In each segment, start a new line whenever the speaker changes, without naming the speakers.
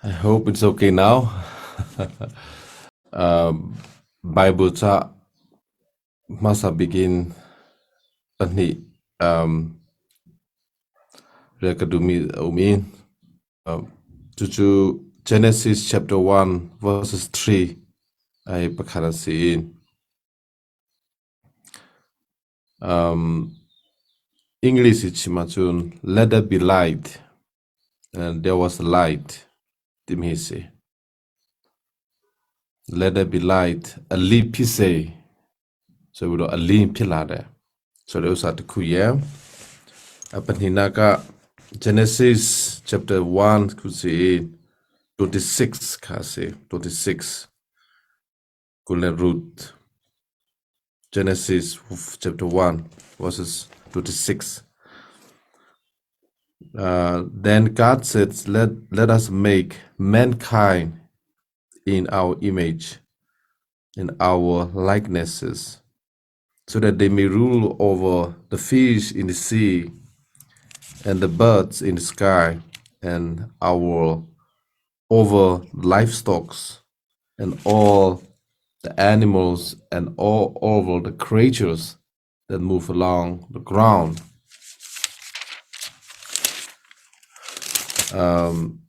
I hope it's okay now. Bible ca hmasa bik in pahnih rel ka duhmi a um i cucu Genesis chapter 1 verses 3 ai pakhat an si i English i chim ahcun let there be light and there was light timi hi si. Let there be light a li phi se ဆိုပြီးတော့အလင်းဖြစ်လာတယ်ဆိုတဲ့ဥစ္စာတစ်ခုရယ်အပနိနာက Genesis chapter 1ခုစီ26ခါစီ26ကိုလည်း root Genesis chapter 1 verses 26 Then God said, Let us make mankind in our image, in our likenesses, so that they may rule over the fish in the sea and the birds in the sky and our over livestock and all the animals and all over the creatures that move along the ground. Um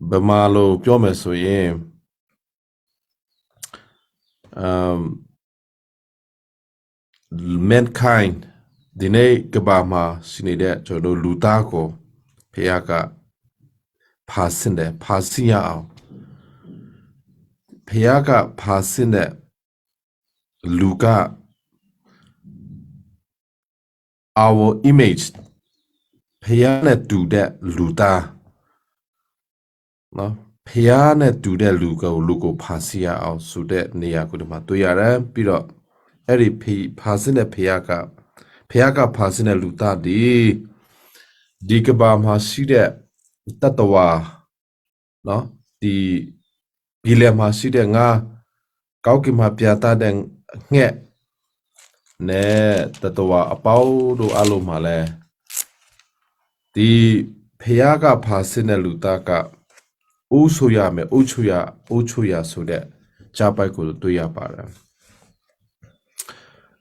ဗမာလိုပြောမယ်ဆိုရင် um mankind ဒီနေ့ကမ္ဘာမှာရှိနေတဲ့ကျွန်တော်တို့လူသားကိုဖခင်ကဖာဆင်းတယ်ဖာဆင်းရအောင်ဖခင်ကဖာဆင်းတဲ့လူက our image ဖခင်နဲ့တူတဲ့လူသားနော်ဖခင်နဲ့တူတဲ့လူကိုလူကိုဖာစီရအောင်ဆိုတဲ့နေရာကိုဒီမှာတွေ့ရတယ်ပြီးတော့အဲ့ဒီဖဖာစင်းတဲ့ဖခင်ကဖခင်ကဖာစင်းတဲ့လူသားဒီဒီကဘာမှာရှိတဲ့တတဝါနော်ဒီဘီလမှာရှိတဲ့ငါကောက်ကင်မှာပြတာတဲ့ငှက်နဲ့တတဝါအပေါတို့အလုံးမှာလဲဒီဖះကဖာစင်းတဲ့လူသားကအိုးဆိုရမယ်အိုးချူရအိုးချူရဆိုတဲ့ကြားပိုက်ကိုတွေ့ရပါတယ်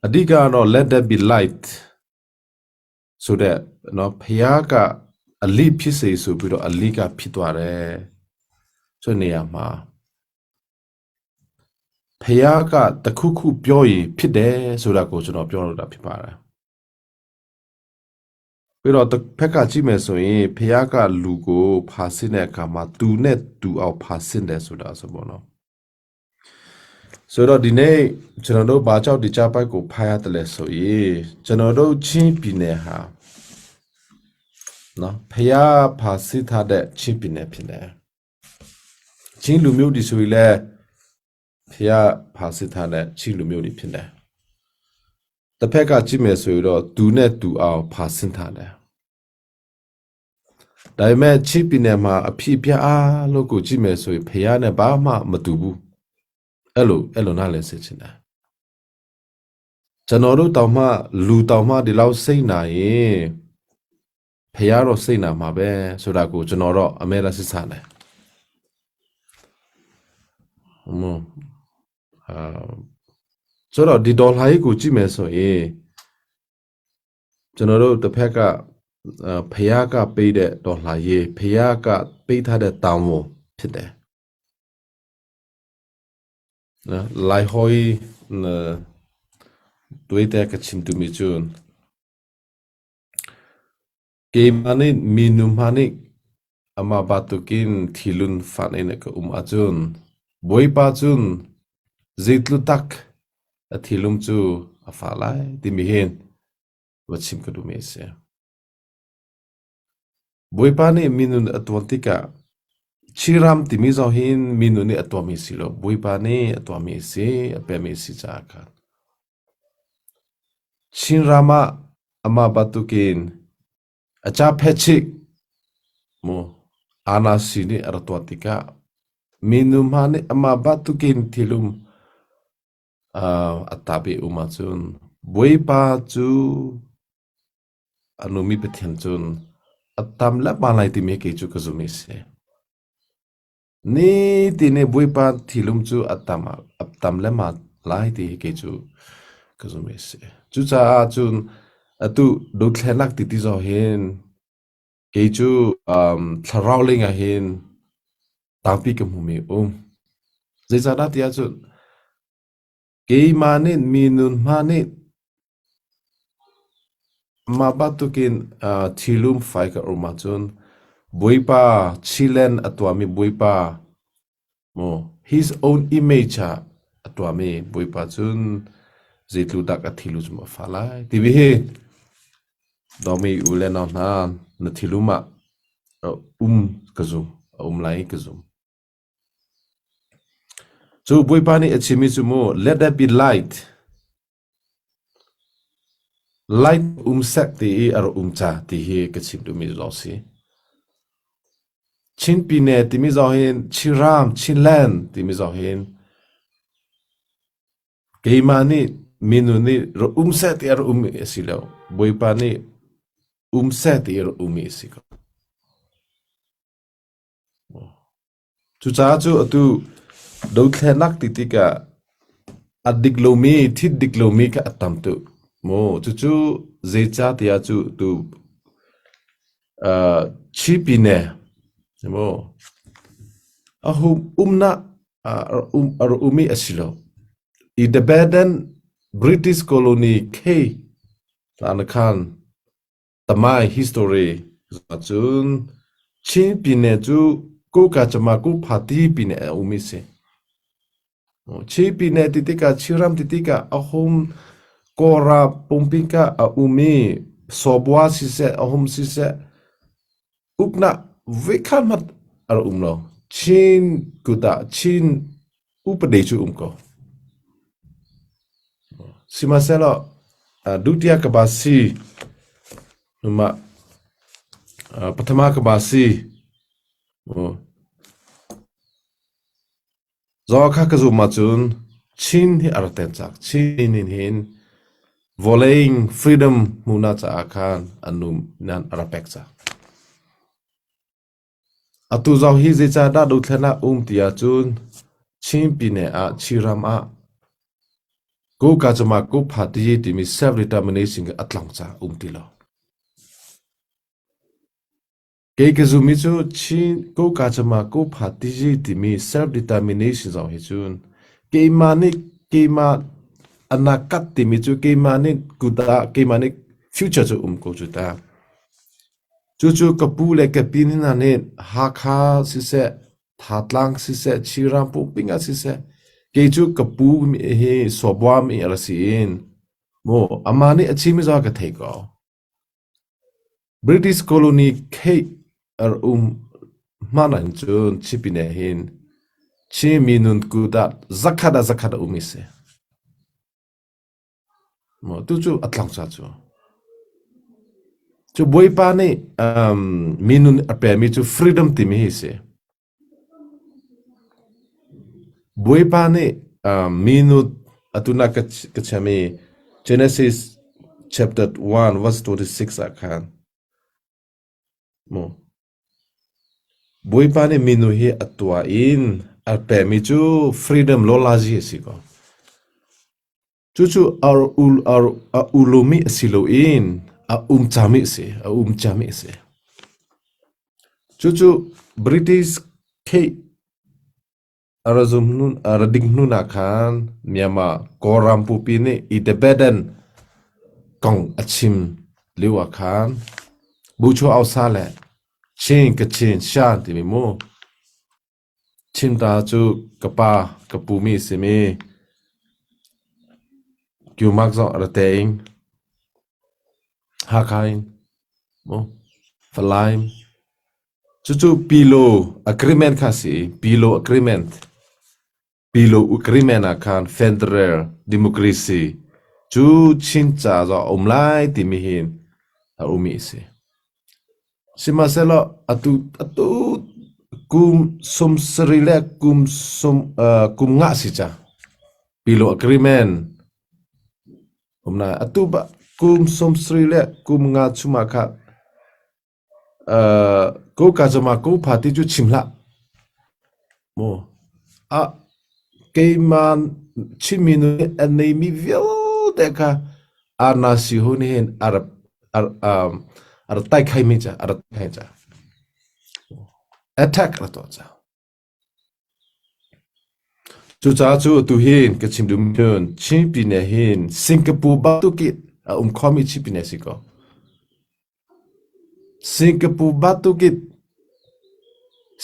အဓိကတော့ let there be light ဆိုတဲ့နော်ဖះကအလိဖြစ်စေဆိုပြီးတော့အလိကဖြစ်သွားတယ်ဆိုနေရာမှာဖះကတခုခုပြောရင်ဖြစ်တယ်ဆိုတာကိုကျွန်တော်ပြောလို့တာဖြစ်ပါတယ်ပြီးတော့တစ်ဖက်ကကြည့်မယ်ဆိုရင်ဖះကလူကိုဖာဆင်းတဲ့အခါမှာသူနဲ့တူအောင်ဖာဆင်းတယ်ဆိုတာဆိုပေါ့နော်ဆိုတော့ဒီနေ့ကျွန်တော်တို့ဘာကြောင့်ဒီကြပိုက်ကိုဖားရတယ်လဲဆိုရင်ကျွန်တော်တို့ချင်းပြည်နယ်ဟာနော်ဖះဖာဆင်းထားတဲ့ချင်းပြည်နယ်ဖြစ်တယ်ချင်းလူမျိုးဒီဆိုရင်လည်းဖះဖာဆင်းထားတဲ့ချင်းလူမျိုးတွေဖြစ်တယ်တစ်ဖက်ကကြည့်မယ်ဆိုရင်တော့သူနဲ့တူအောင်ဖာဆင်းထားတယ်ဒါပေမဲ့ချင်းပြည်နယ်မှာအဖြစ်ပြအားလို့ကိုကြည့်မယ်ဆိုရင်ဖះနဲ့ဘာမှမတူဘူးအဲ့လိုအဲ့လိုနားလည်စေချင်တယ်ကျွန်တော်တို့တောင်မှလူတောင်မှဒီလောက်စိတ်နာရင်ဖះတော့စိတ်နာမှာပဲဆိုတာကိုကျွန်တော်တော့အမဲရစစ်ဆာတယ်ဟမအာဆိုတော့ဒီဒေါ်လာကြီးကိုကြည့်မယ်ဆိုရင်ကျွန်တော်တို့တစ်ဖက်ကဖះကပေးတဲ့ဒေါ်လာရေးဖះကပေးထားတဲ့တောင်းဝန်ဖြစ်တယ်နော်လိုက်ဟိုီတွေ့တဲ့ကချင်တူမီချွန်းကေမနိမီနုမနိအမဘတုကင်သီလွန်ဖန်နေကဥမအချွန်းဘွေပါချွန်းဇိတလူတက်အသီလုံချူအဖာလိုက်ဒီမီဟင်ဝချင်ကဒူမေဆေဘွေပါနေမီနုအတွန်တိကချီရမ်တိမီဇောဟင်မီနုနေအတွမီစီလောဘွေပါနေအတွမီစီအပဲမီစီချာခါချင်းရာမအမဘတုကင်အချဖက်ချိမောအာနာစီနေအရတွတိကမီနုမာနေအမဘတုကင်သီလုံအာအတဘီဥမချွန်းဘွေပါချူအနုမီပထင်ချွန်း A tam le pa lai timi kei cu ka zum i si. Nitin i Bawipa thilum cu a tam a tam le ma lai ti hi kei cu ka zum i si. Cucaah cun atu dothlenak ti ti zong hin kei cu thlarau ling ah hin tampi ka hmumi um. Zeicahdah ti ahcun keimah nih mi nun hma nih mah bantukin thilum fai ka um ahcun Bawipa chilen a tuahmi Bawipa maw his own image ah a tuahmi Bawipa cun zeitluk dah ka thilu cu maw a fa lai timi hi dawmi u le nau hna na thilum ah a um ka zum a um lai ka zum. Cu Bawipa nih a chimmi cu mu let there be light Light um sek ti i a ra um ca ti hi ka chim duhmi zong si. Chin Pine timi zong hin Chinram, Chinland timi zong hin keimah nih minu nih ra um seh ti a ra um a si lo. Bawipa nih um seh ti a ra um i a si ko. Cucaah cu atu dothlenak ti tikah a dik lomi, thit dik lomi kha a tam tuk. Mu cucu zeicah tiah cu tu Chipine mu a hum umnak a ra um i a si lo. Independent British colony K hlan khan Tamai history cun Chin pine cu Kuka cama ku phati pine a um i si. Chin pine ti tikah Chinram ti tikah a hum Kawlra pumpi ka a um i Sawbua siseh a hum siseh uknak voikhat hmanh a rak um lo. Chin kut ah Chin upade cu um ko. Sihmanhsehlaw Dutiya Kabasi numa Pathama Kabasi zaw kha ka zum ahcun Chin hi a rak ten cak. Chin in hin vawlei freedom hmuhnak caah khan an nu nan a rak pek cak. Atu zong hi zeicahdah dothlen ah um ti ahcun Chin pine ah Chinram ah Kuka cuma Kuphati timi self-determination a tlong caah um ti lo. Kei ka zummi cu Chin Kuka cuma Kuphati timi self-determination zong hi cun keimah nih keimah anakat timi cu keimah nih kuta keimah nih future cu um ko cu ta. Cucu ka pu le ka pi hna nih Hakha siseh, Thatlang siseh, Chinram pumpi ah siseh, kei cu ka pu hi Sawbua mi a ra si in mu amah nih a chimmi zong ka thei ko. British colony kheih ar um hmanh ah cun Chipine hin Chin minun kut ah zakhat ah zakhat a um i si. Tu cu a tlangca cu. Cu Bawipa nih minun a pemi cu freedom timi hi si. Bawipa nih minu atu na ka chiami Genesis chapter 1 verse 26 ah khan mu Bawipa nih minu hi a tuah in a pemi cu freedom lawlazi a si ko. Cucu a ulumi a si loin a um cami a si, a um ciami a si. Cucu British theih a ra zum hnu, a ra ding hnu nak khan Myanmar Kawlram pupi nih independent kong a chim lio ah khan Bucho Ausa le Chin Kachin Shan timi mu Chinta cu ka pa ka pu mi a simi Kyumak zong a ra teing Hakha in mu Falam cucu Pilo agreement kha a si i Pilo agreement Pilo agreement ah khan Federal Democracy cu Chin ca zong a um lai timi hin a umi a si. Sihmanhsehlaw atu atu kum 70 le kum sum kum nga si ca Pilo agreement um na atu ba kum 70 le kum nga chungah kha. Ko ka zama ko pha ti cu chim hlah. Mu a keimah Chinmi nu nih a neimi vialte kha arna si hu nih hin a rak a rak taikhaimi ca a rak taikhai ca attack a rak tuah ca. Cucaah cu atu hin ka chim duhmi cun Chin pine hin Singapore bantuk in a um khomi Chin pine si ko. Singapore bantuk in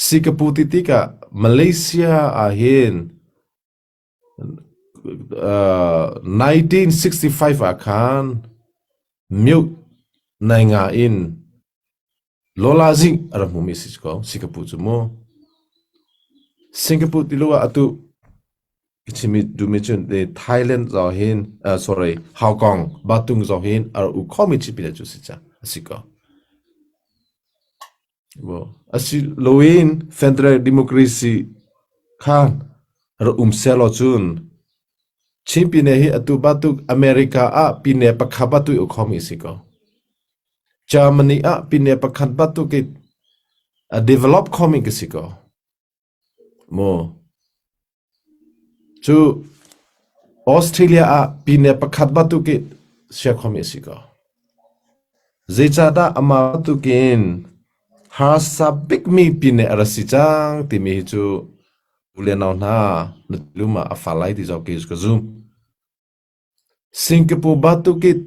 Singapore ti tikah Malaysia ah hin 1965 ah khan myoh nai nga in Lola zing a rak hmumi si ko Singapore cu mu. Singapore ti lo ah atu ka chimmi duhmi cun Thailand zong hin sorry Hong Kong Batung zong hin a rak u khomi chipi cu si ca a si ko. Asi loin Federal Democracy khan rak um sehlaw cun Chin pine hi atu bantuk America ah pine pakhat bantuk i khomi si ko. Germany ah pine pakhat bantuk in a develop khomi ka si ko. Mu. Cu Australia ah pine pakhat bantuk in sia khomi si ko. Zeicahdah amah bantukin harsa bikmi pine a ra si cang timi hi cu u le nau hna na lum ah a fa lai ti zong kei ka zum. Singapore bantukin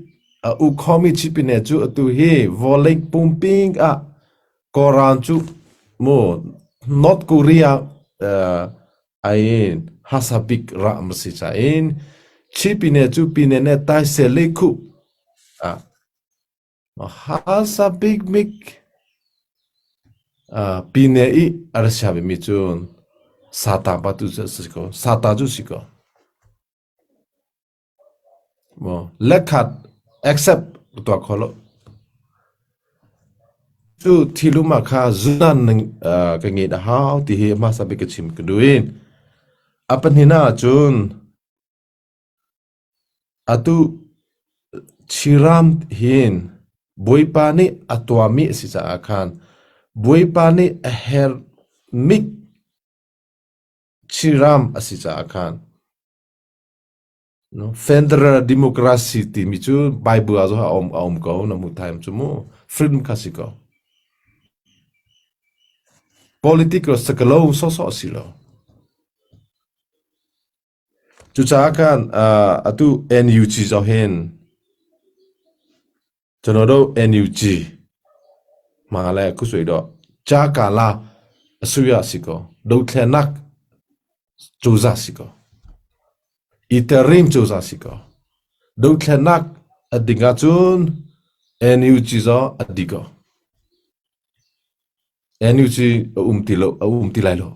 a u khomi chipine cu atu hi vawlei pumping ah Koran cu mu North Korea ain hasa bik ra ma si cha in chipine cu pine ne tai se le khu a hasa bik mik pine i arsia mi cun sata pa tu si ko sata cu si ko Lekhat accept tuah kho lo. Cu thilum ah kha zunan ka ngeih a hau ti hi hmasa bik ka chim ka duh in. A pahnihnak ahcun atu Chiram hin Bawipa nih a tuahmi a si caah khan Bawipa nih a herhmi Chiram a si caah khan Federal democracy timi cu Bible ah zoh a um, a um ko na hmuh thaim cu mu. Freedom kha si ko. Political sakalo sawsawh si lo. Cucaah khan atu NUG zoh hin ကျွန်တော်တို့ NUG မှာလည်းအခုဆိုတော့ဂျာကာလာအစိုးရစီကောဒုတ်ထဲနက်စူဇာစီကော interim စူဇာစီကောဒုတ်ထဲနက်အဒီကချွန်း NUG ဇောအဒီကော NUG အုံတီလို့အုံတီလိုက်လို့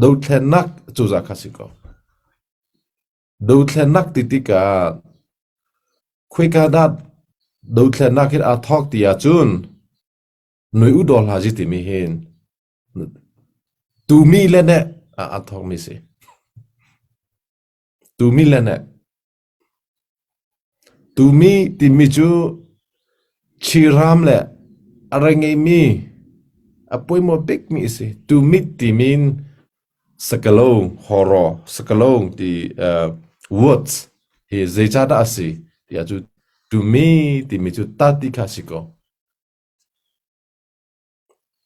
ဒုတ်ထဲနက်စူဇာခစီကော Dothlennak ti tikah khoika dah dothlennak hin aa thawk ti ahcun nui u daw hlah zi timi hin tumi le ne aa thawkmi si. Tumi le ne. Tumi timi cu Chiram le a ra ngeimi a pawimawh bikmi a si. Tumi timin Sakalong, horror, sakalong ti words hi zeicahdah a si ti ahcun tumi timi cu ta ti kha a si ko.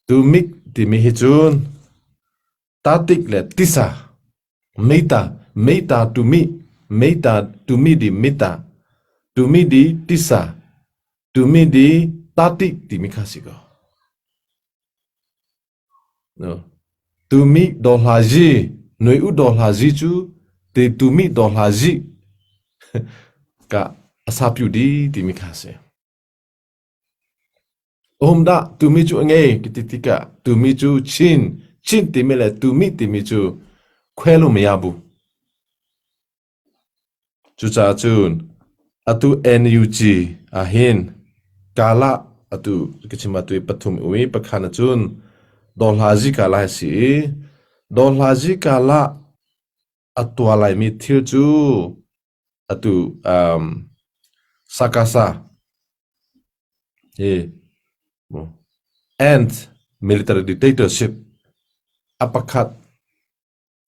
Tumik timi hi cun tatik le tisa, meita, meita tumi, meita tumi di mita, tumi di tisa, tumi di tatik timi kha a si ko. Tumi dawhlazi, nui u dawhlazi cu te tumi dawhlazi ka a sapyu di timi kha a si. Um dah tumi cu a ngei ka ti tikah tumi cu Chin, Chin timi le tumi timi cu khuelu maya bu. Cucaah cun atu NUG ahhin Kala atu ka chim atu i pathum ui pakhat ahcun Dawhlazi Kala a si i Dawhlazi Kala a tuah laimi thil cu atu Sakasa hi. And military dictatorship a pakhat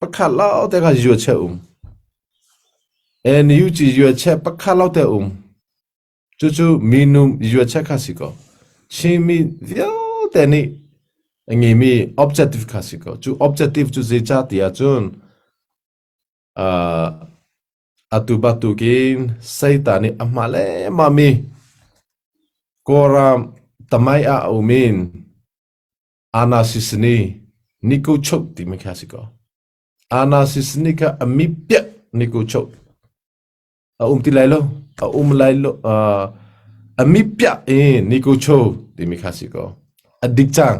pakhat lau te kha yue che um. NUG yue che pakhat lau te um. Cucu minung yue che kha si ko. Chinmi vialte nih a ngeimi objective kha si ko. Cu objective cu zeicah ti ahcun atu bantukin Satan nih a hma lengmangmi Kawlram tamai ah a um in Anasisini Nikuchuk timi kha a si ko. Anasisini kha a mi piak Nikuchuk a um ti lai lo a um lai lo a mi piak i Nikuchuk timi kha a si ko. A dik cang.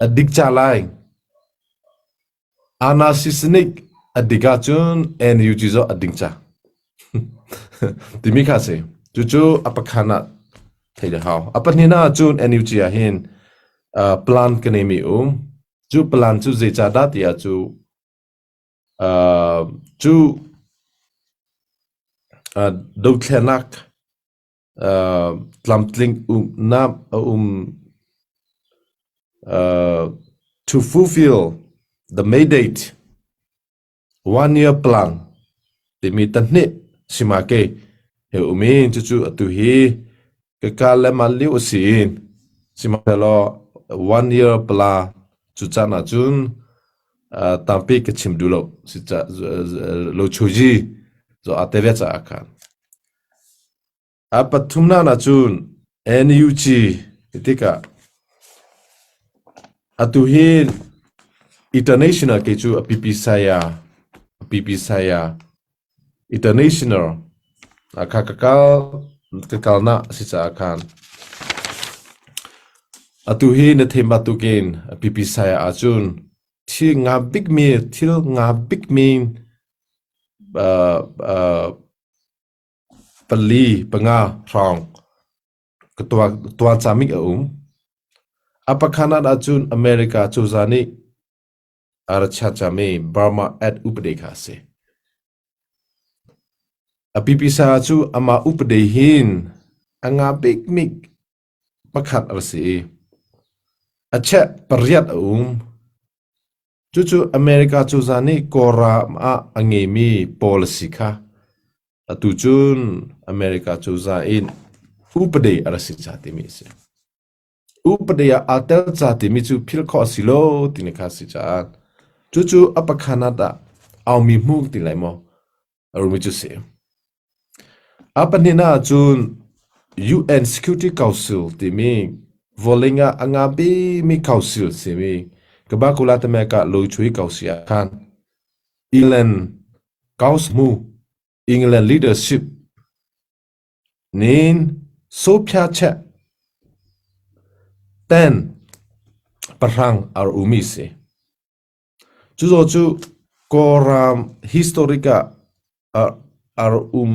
A dik ca lai. Anasisnik a dik ahcun NUG zong a ding cang timi kha a si. Cucu a pakhan ah theih a hau. A pahnihnak ahcun NUG ah hin plan ka neimi um. Cu plan cu zeicahdah tiah cu cu dothlennak tlamtling umnak a um to fulfill the mandate one year plan timi tahnih simake he um in cucu atu hi ka kal le mal lio a si in sihmanhsehlaw one year plan cu caan ahcun tampi ka chim duh lo si ca lo chuji zo a te ve caah khan. A pathumnak ahcun NUG ti tikah atu hi international kei cu a pipi saya a pipi saya international kha ka kal ka kalnak a si caah khan atu hi na theih bantukin a pipi saya ahcun thil nga bikmi thil nga bikmi pali panga hrawng ka tuah camik a um. A pakhanak ahcun America cozah nih a ra chia cami Burma Act upade kha a si. A pipisa cu amah upade hin a nga bikmik pakhat a si i a cheh pariat a um. Cucu America cozah nih Kawlram ah a ngeimi policy kha atu cun America cozah in upade a rak si ca timi a si. Upade ah aa tel ca timi cu philh khawh a si lo timi kha a si caah cucu a pakhat ah aumi hmu ti lai maw a rumi cu si. A pahnihnak ahcun UN Security Council timi vawlei ah a nga bimi council simi Kabakula Tameka Lochui Council ah khan England Council England leadership nin Sophia Cheh ten pahrang ar umi si. Cuzaw cu Kawlram historic ah a rak um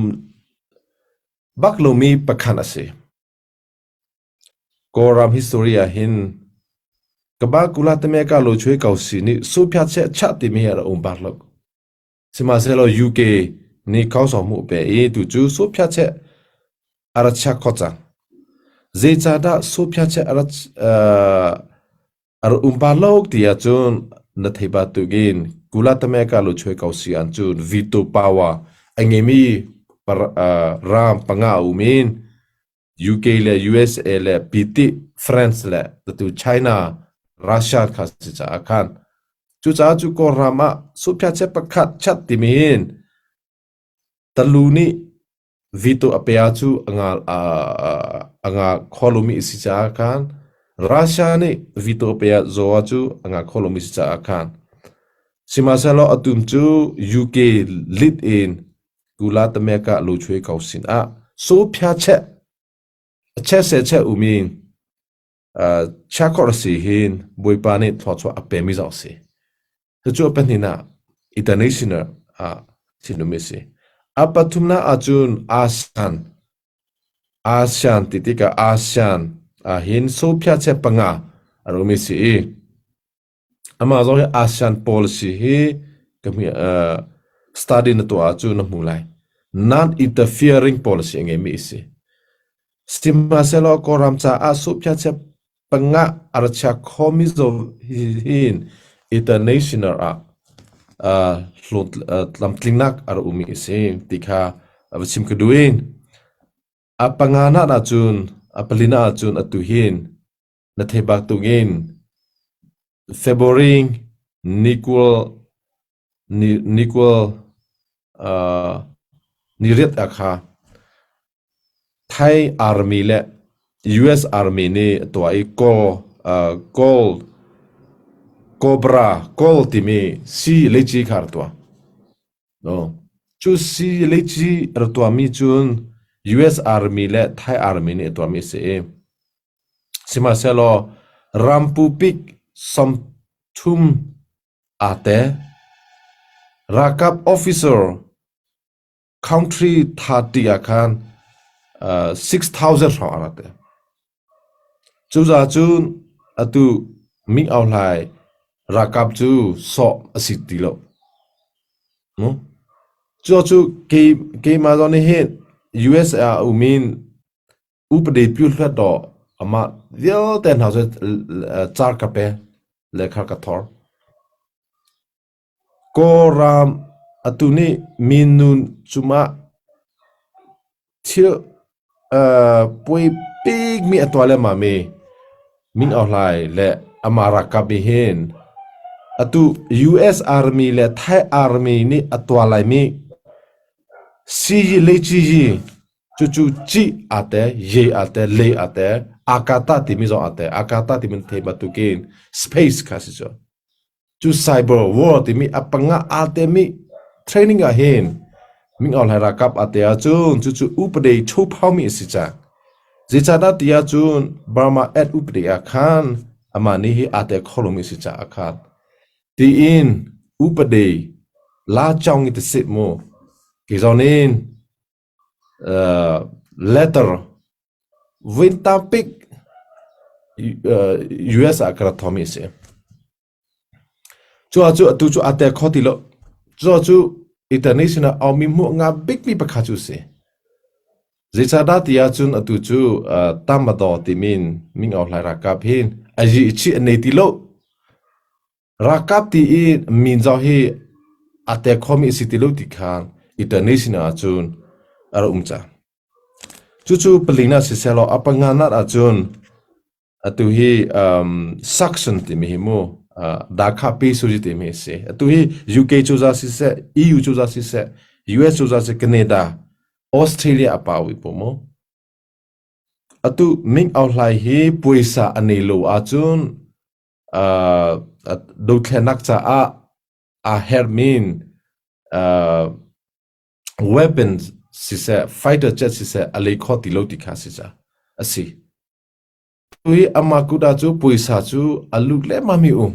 bak lomi pakhat a si. Kawlram history ahhin Kabakula Tameka Lochuai Kausi nih Suphiachiah chah timi hi a rak um bak lo. Sihmanhsehlaw UK nih Council hmuh pe i tucu Suphiachiah a ra chia khawh cang. Zeicahdah Suphiachiah a ra A rak um pa lo ti ahcun na thei bantukin Kula Tameka luchuai ko si ahcun veto power a ngeimi ram panga a um in UK le USA le PT France le tatu China Russia kha si caah khan cucaah cu Kawlram ah suphiache pakhat chat timi in talu nih Veto a pe cu a nga kho lomi a si caah khan Russia nih veto a pe zaw cu a nga kho lomi a si caah khan sihmanhsehlaw atum cu UK lit in Kula Tameka lochuai ko sin ah sophia cheh a cheh se cheh umi chia khor si hin Bawipa nih thluachuah a pemi zong si. Cucu a pahnihnak international ah thinlung a si. A pathumnak ahcun ASEAN ASEAN ti tikah ASEAN ahhin Sophia che panga a rum i si i amah zong hi ASEAN policy hi ka hmi study na tuah ahcun na hmu lai. Non-interfering policy a ngeimi a si. Sihmanhsehlaw Kawlram caah Sophia che Panga a ra chia khomi zaw hin international ah tlamtlingnak a ra ummi a si ti kha va chim ka duh in. A panganak ahcun, a palinak ahcun atu hin na thei bak tungin February ni 20 ni 20 ni riat ah kha Thai Army le US Army nih a tuah i Kawl Cobra Kawl timi sii leici kha a rak tuah. Cu sii leici a rak tuahmi cun US Army le Thai Army nih a tuahmi a si i sihmanhsehlaw ram pupik 30 aa tel. Ralkap officer country 30 ah khan 6,000 hrawng a rak tel. Cucaah cun atu Ming Aung Hlaing ralkap cu sawh a si ti lo. Cu keimah zong nih hin US ah um in upadi piuhluat dawh amah vialte hna cu car ka pe le kha ka thor. Kawlram atu nih minun cungah thil puai bikmi a tuah lengmang mi Min Aung Hlaing le amah ralkap nih hin atu US Army le Thai Army nih a tuah laimi siyi le ciyi cucu cih aa tel, ye aa tel, le aa tel, akata timi zong aa tel. Akata timi na theih bantukin space kha si cu. Cu cyber war timi a panga aa temi training ah hin Ming Aung Hlaing ralkap aa te ahcun cucu upade chophaumi a si cang. Zeicahdah ti ahcun Burma at upade ah khan amah nih hi aa tel kho lomi a si caah khan tiin upade la chong i ti mu kei zong nin letter Vin tampi US ah ka rak thawmi a si. Cu ah cu atu cu aa tel kho ti lo. Cu ah cu international aumi hmuh nga bikmi pakhat cu a si. Zeicahdah ti ahcun atu cu Tamadaw timi Ming Aung Hlaing ralkap hin a yi i a nei ti lo. Ralkap ti i min zong hi aa tel khomi a si ti lo ti kha international ahcun a rak um cang. Cucu palinak sisehlaw a panganak ahcun atu hi Saxon timi hi mu Dakha Pesuji timi a si. Atu hi UK cozah siseh, EU cozah siseh, US cozah siseh, Canada, Australia a pau i po mu. Atu Ming Aung Hlaing hi puaisa a nei lo ahcun dothlennak caah aa hermin weapons siseh, fighter jet siseh a lei kho ti lo ti kha si ca a si. Tui amah kut ah cu puaisa cu a lut lehmah mi um.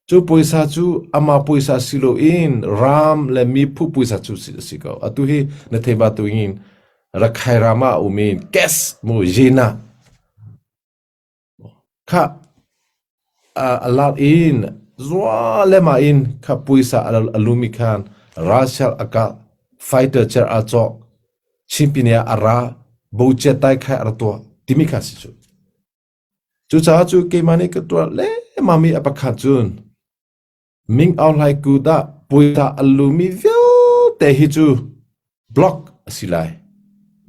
Cu puaisa cu amah puaisa si loin ram le miphu puaisa cu a si ko. Atu hi na thei ba tu in Rakhai ram ah um in gas mu yena Khah a lak in zua lema in kha puaisa a lumi khan ralsial a kah, fighter jet aa cawk, Chinpine ah a ra, bocia tai khai a ra tuah timi kha si cu. Cucaah cu keimah nih ka tuah lengmang mi a pakhat cun Ming Aung Hlaing kut ah puaisa a lumi vialte hi cu block a si lai.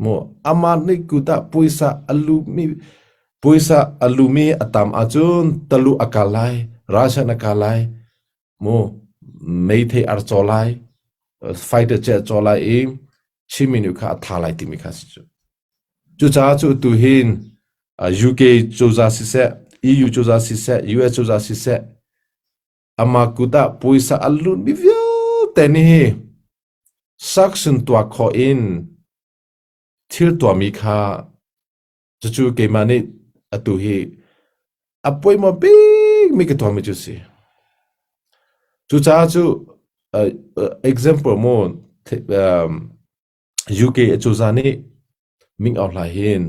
Mu amah nih kut ah puaisa a lumi puaisa a lumi a tam ahcun talu a kal lai, Russia a kal lai, mu meithei ar caw lai, fighter jet caw lai i Chinmi nu kha a tha lai timi kha si cu. Cucaah cu tu hin UK cozah siseh, EU cozah siseh, US cozah siseh, amah kut ah puaisa a lutmi vialte nih hi sanction tuah khawh in thil tuahmi kha cucu keimah nih atu hi a poimawh bikmi ka tuahmi cu si. Cucaah cu example mu UK cozah nih Ming Aung Hlaing hin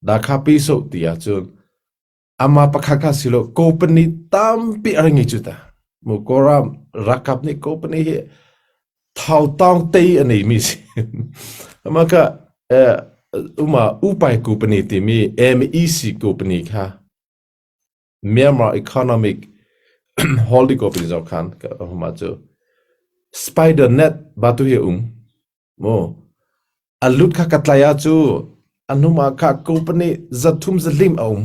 Dakha peso ti ahcun amah pakhat kha si lo company tampi a ngei cu ta. Mu Kawlram ralkap nih company hi thau taung tei a neimi si. Amah kha. Uma upai company timi MEC company kha Myanmar Economic Holding Company zong khan ka huma cu Spider net batu hi um mu a lut kha ka tlai ah cu a hnum ah kha company zathum zalim a um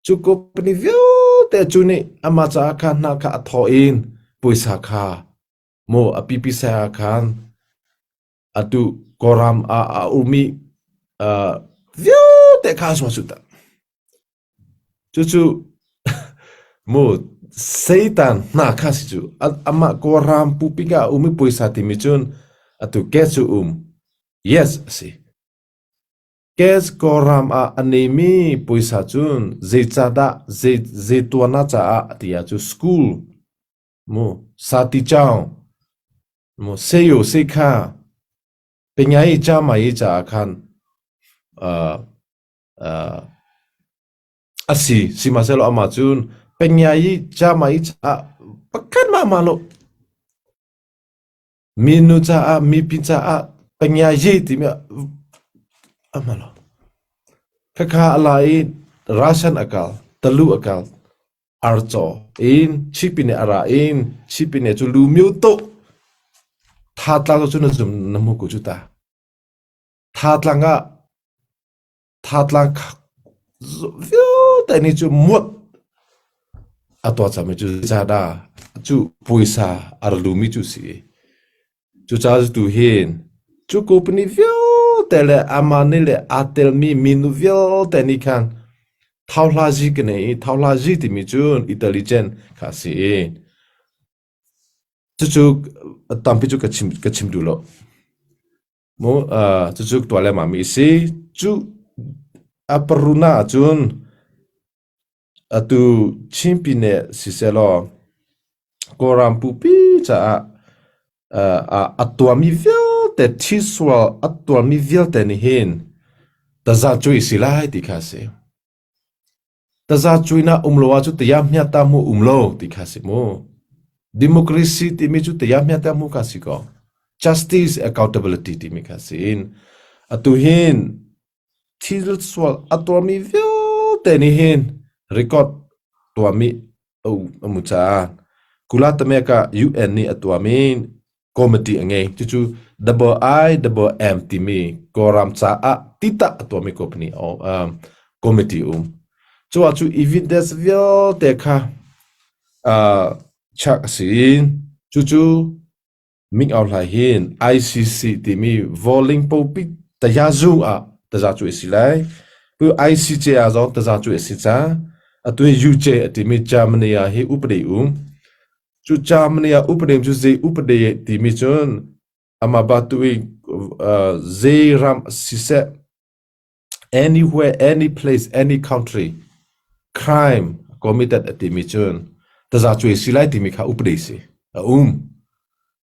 cu company vialte cu nih amah caah kha hna kha a thaw in puaisa kha mu a pipi sai ah khan atu Kawlram ah a ummi uh, vialte kha sua su ta cucu mu Satan hna kha si cu amah Kawlram pupi ka a ummi puaisa timi cun atu ke cu um yes a si Kes Kawlram ah a neimi puaisa cun zeicahdah zei zei tuana caah ti ah cu school mu sati chaung mu seyo sekha penyai cha mai cha khan uh, uh, asi sihmanhsehlaw amah cun penyai cha mai cha pakhat ma ma lo Minu caah mipi caah pengyai timi a hman lo. Khakha a la i ration a kal, talu a kal, arcaw in chipine a ra in chipine cu lu myo to tha tlang cu na zum na mu ku cu ta. Tha tlang ah tha tlang vialte nih cu muat a tuah cangmi cu zeicadah cu puaisa a ra lumi cu si. Cucaah tu hin cu company vialte le amah nih le aa telmi minu vialte nih khan thauhlazi ka nei i thauhlazi timi cu intelligent kha a si i cucu tampi cu ka chim duh lo. Mu cucu tuah lengmang mi a si. Cu a paruna ahcun atu Chin Pyine sisehlaw Kawlram pupi caah a tuahmi vialte thisual a tuahmi vialte nih hin tazacuai si lai ti kha a si. Tazacuainak um lo ahcun tayahmia mu um lo ti kha si mu. Democracy timi cu tayahmia mu kha si ko. Justice accountability timi kha si in atu hin thil sual a tuahmi vialte nih hin record tuahmi a mu caah Kula Tamek ah UN nih a tuahmi committee a ngei. Cucu double I double M timi Kawlram caah titah a tuahmi company um, committee um. Cu ah cu evidence vialte kha uh, check a si. Cucu Ming Aung Hlaing hin ICC timi Voling Popi tayazu ah taza cu a si lai. Pu ICJ ah zong taza cu a si ca. Atu hi UJ a timi Germany ah hi upadi um. Cu Germany ah upadi cu zei upadi timi cun amah batu i uh, zei ram siseh anywhere any place any country crime committed a timi cun taza cuai si lai timi kha upadi si a um.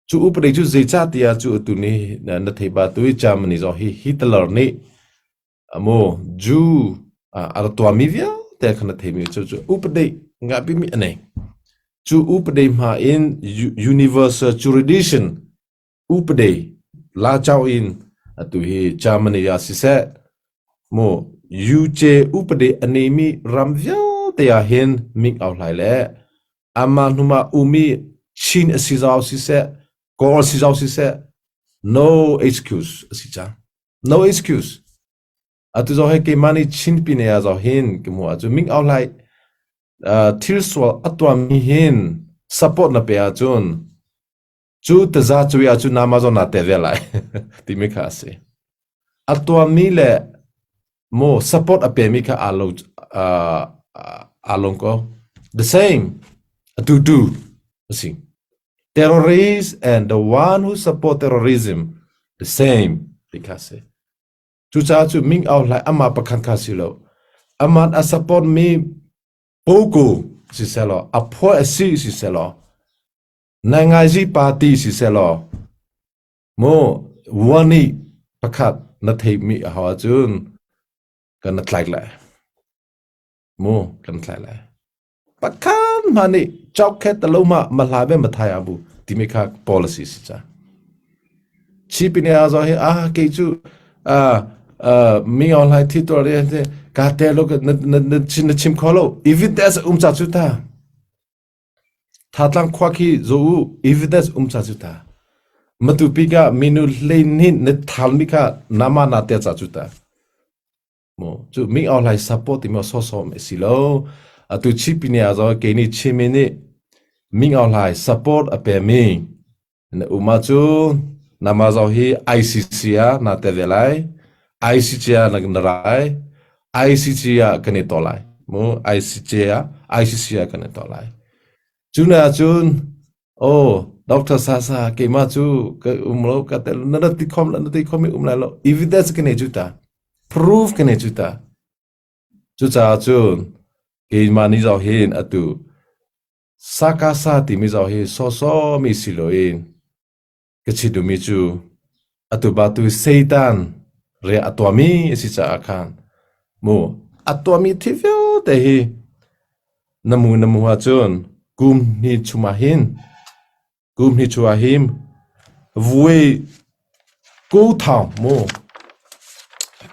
Cu upadi cu zeicah tiah cu atu ni na thei ba tu i Germany zong hi Hitler nih Amu Jew a ra tuahmi vialte kha na theimi cu cu upadi ngahpimi a nei. Cu upadi hma in universal jurisdiction upadi la chau in atu hi Germany ah siseh mu UJ upadi a neimi ram vialte ah hin ming au hlai le amah hnumah umi Chin a si zau siseh Kawl si zau siseh no excuse a si cang. No excuse. Atu zong hi keimah nih Chin pine ah zong hin ka hmuh ahcun Ming Aung Hlaing thil sual a tuahmi hin support na pe ahcun cu taza cui ahcun nama zong naa tel ve lai timi kha a si. A tuahmi le mu support a pemi kha aa lo aa lung ko. The same. Atu tu a si. Terrorists and the one who support terrorism the same ti kha si. Cucaah cu Ming Aung Hlaing amah pakhat kha si lo. Amah a support mi Poku si selaw, a phuah a si si selaw, Naingaizi party si selaw, mu wani pakhat na theimi a hau ahcun kan na tlaik lai. Mu kan tlaih lai. Pakhat hma nih chokhet talo ma mahla be mathai abu timi kha policy si cha. Chipine a zo hi a kei cu a. Mi online thi to re ka te lo na na na chin na chim kho lo evidence um cha chu ta Thatlang khua khi zo u evidence um cha chu ta matupi ka minu hlei ni na thal mi kha nama na te cha chu ta Mu cu mi online support timi sawsawh a si lo. Atu Chin ah zo kei nih Chinmi nih mi online support a pemi na um ahcun nama zong hi ICC ah naa tel ve lai. ICC ah na na ra lai. ICC ah kan i to lai. Mu ICC ah ICC ah kan i to lai. Cu na ahcun Oh, Dr. Sasa, keimah cu ka um lo, ka tel na ti khom na ti khom um lai lo. Evidence ka nei cu ta. Proof ka nei cu ta. Cucaah cun keimah ni zau hin atu sakasa timi zau hi sawsaw mi si loin ka chit duhmi cu atu ba tu Satan re a tuahmi a si caah khan mu a tuahmi thil vialte hi na mu na mu ahcun kum hni chung ah hin kum hni chung ah hin vui ku thau mu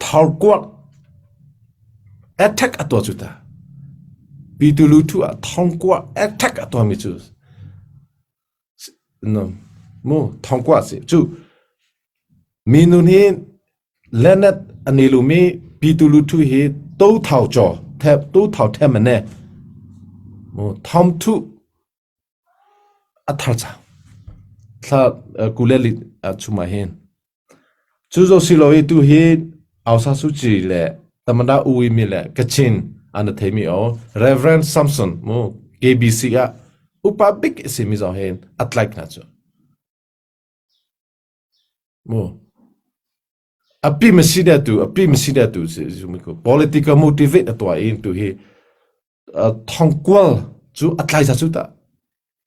thau kuak attack a tuah cu ta pitu lu thu ah thong kuak attack a tuahmi cu Mu thongkua a si. Cu minu hi Leonard a ni lumi Pitu Luthu hi to thau chaw thep to thau them ane mu thom thu a thar cha thla kuleli chuma hin Cu zo si lo i tu hi Aung San Suu Kyi le Tamada U Win Myint le Kachin an na theimi o Reverend Samson mu KBC ah upa bik a simi zong hin a tlaih hna cu. Mu a pi ma si tu a pi ma si tu political motivate a tuah in tu hi thongkual cu a tlai za cu ta.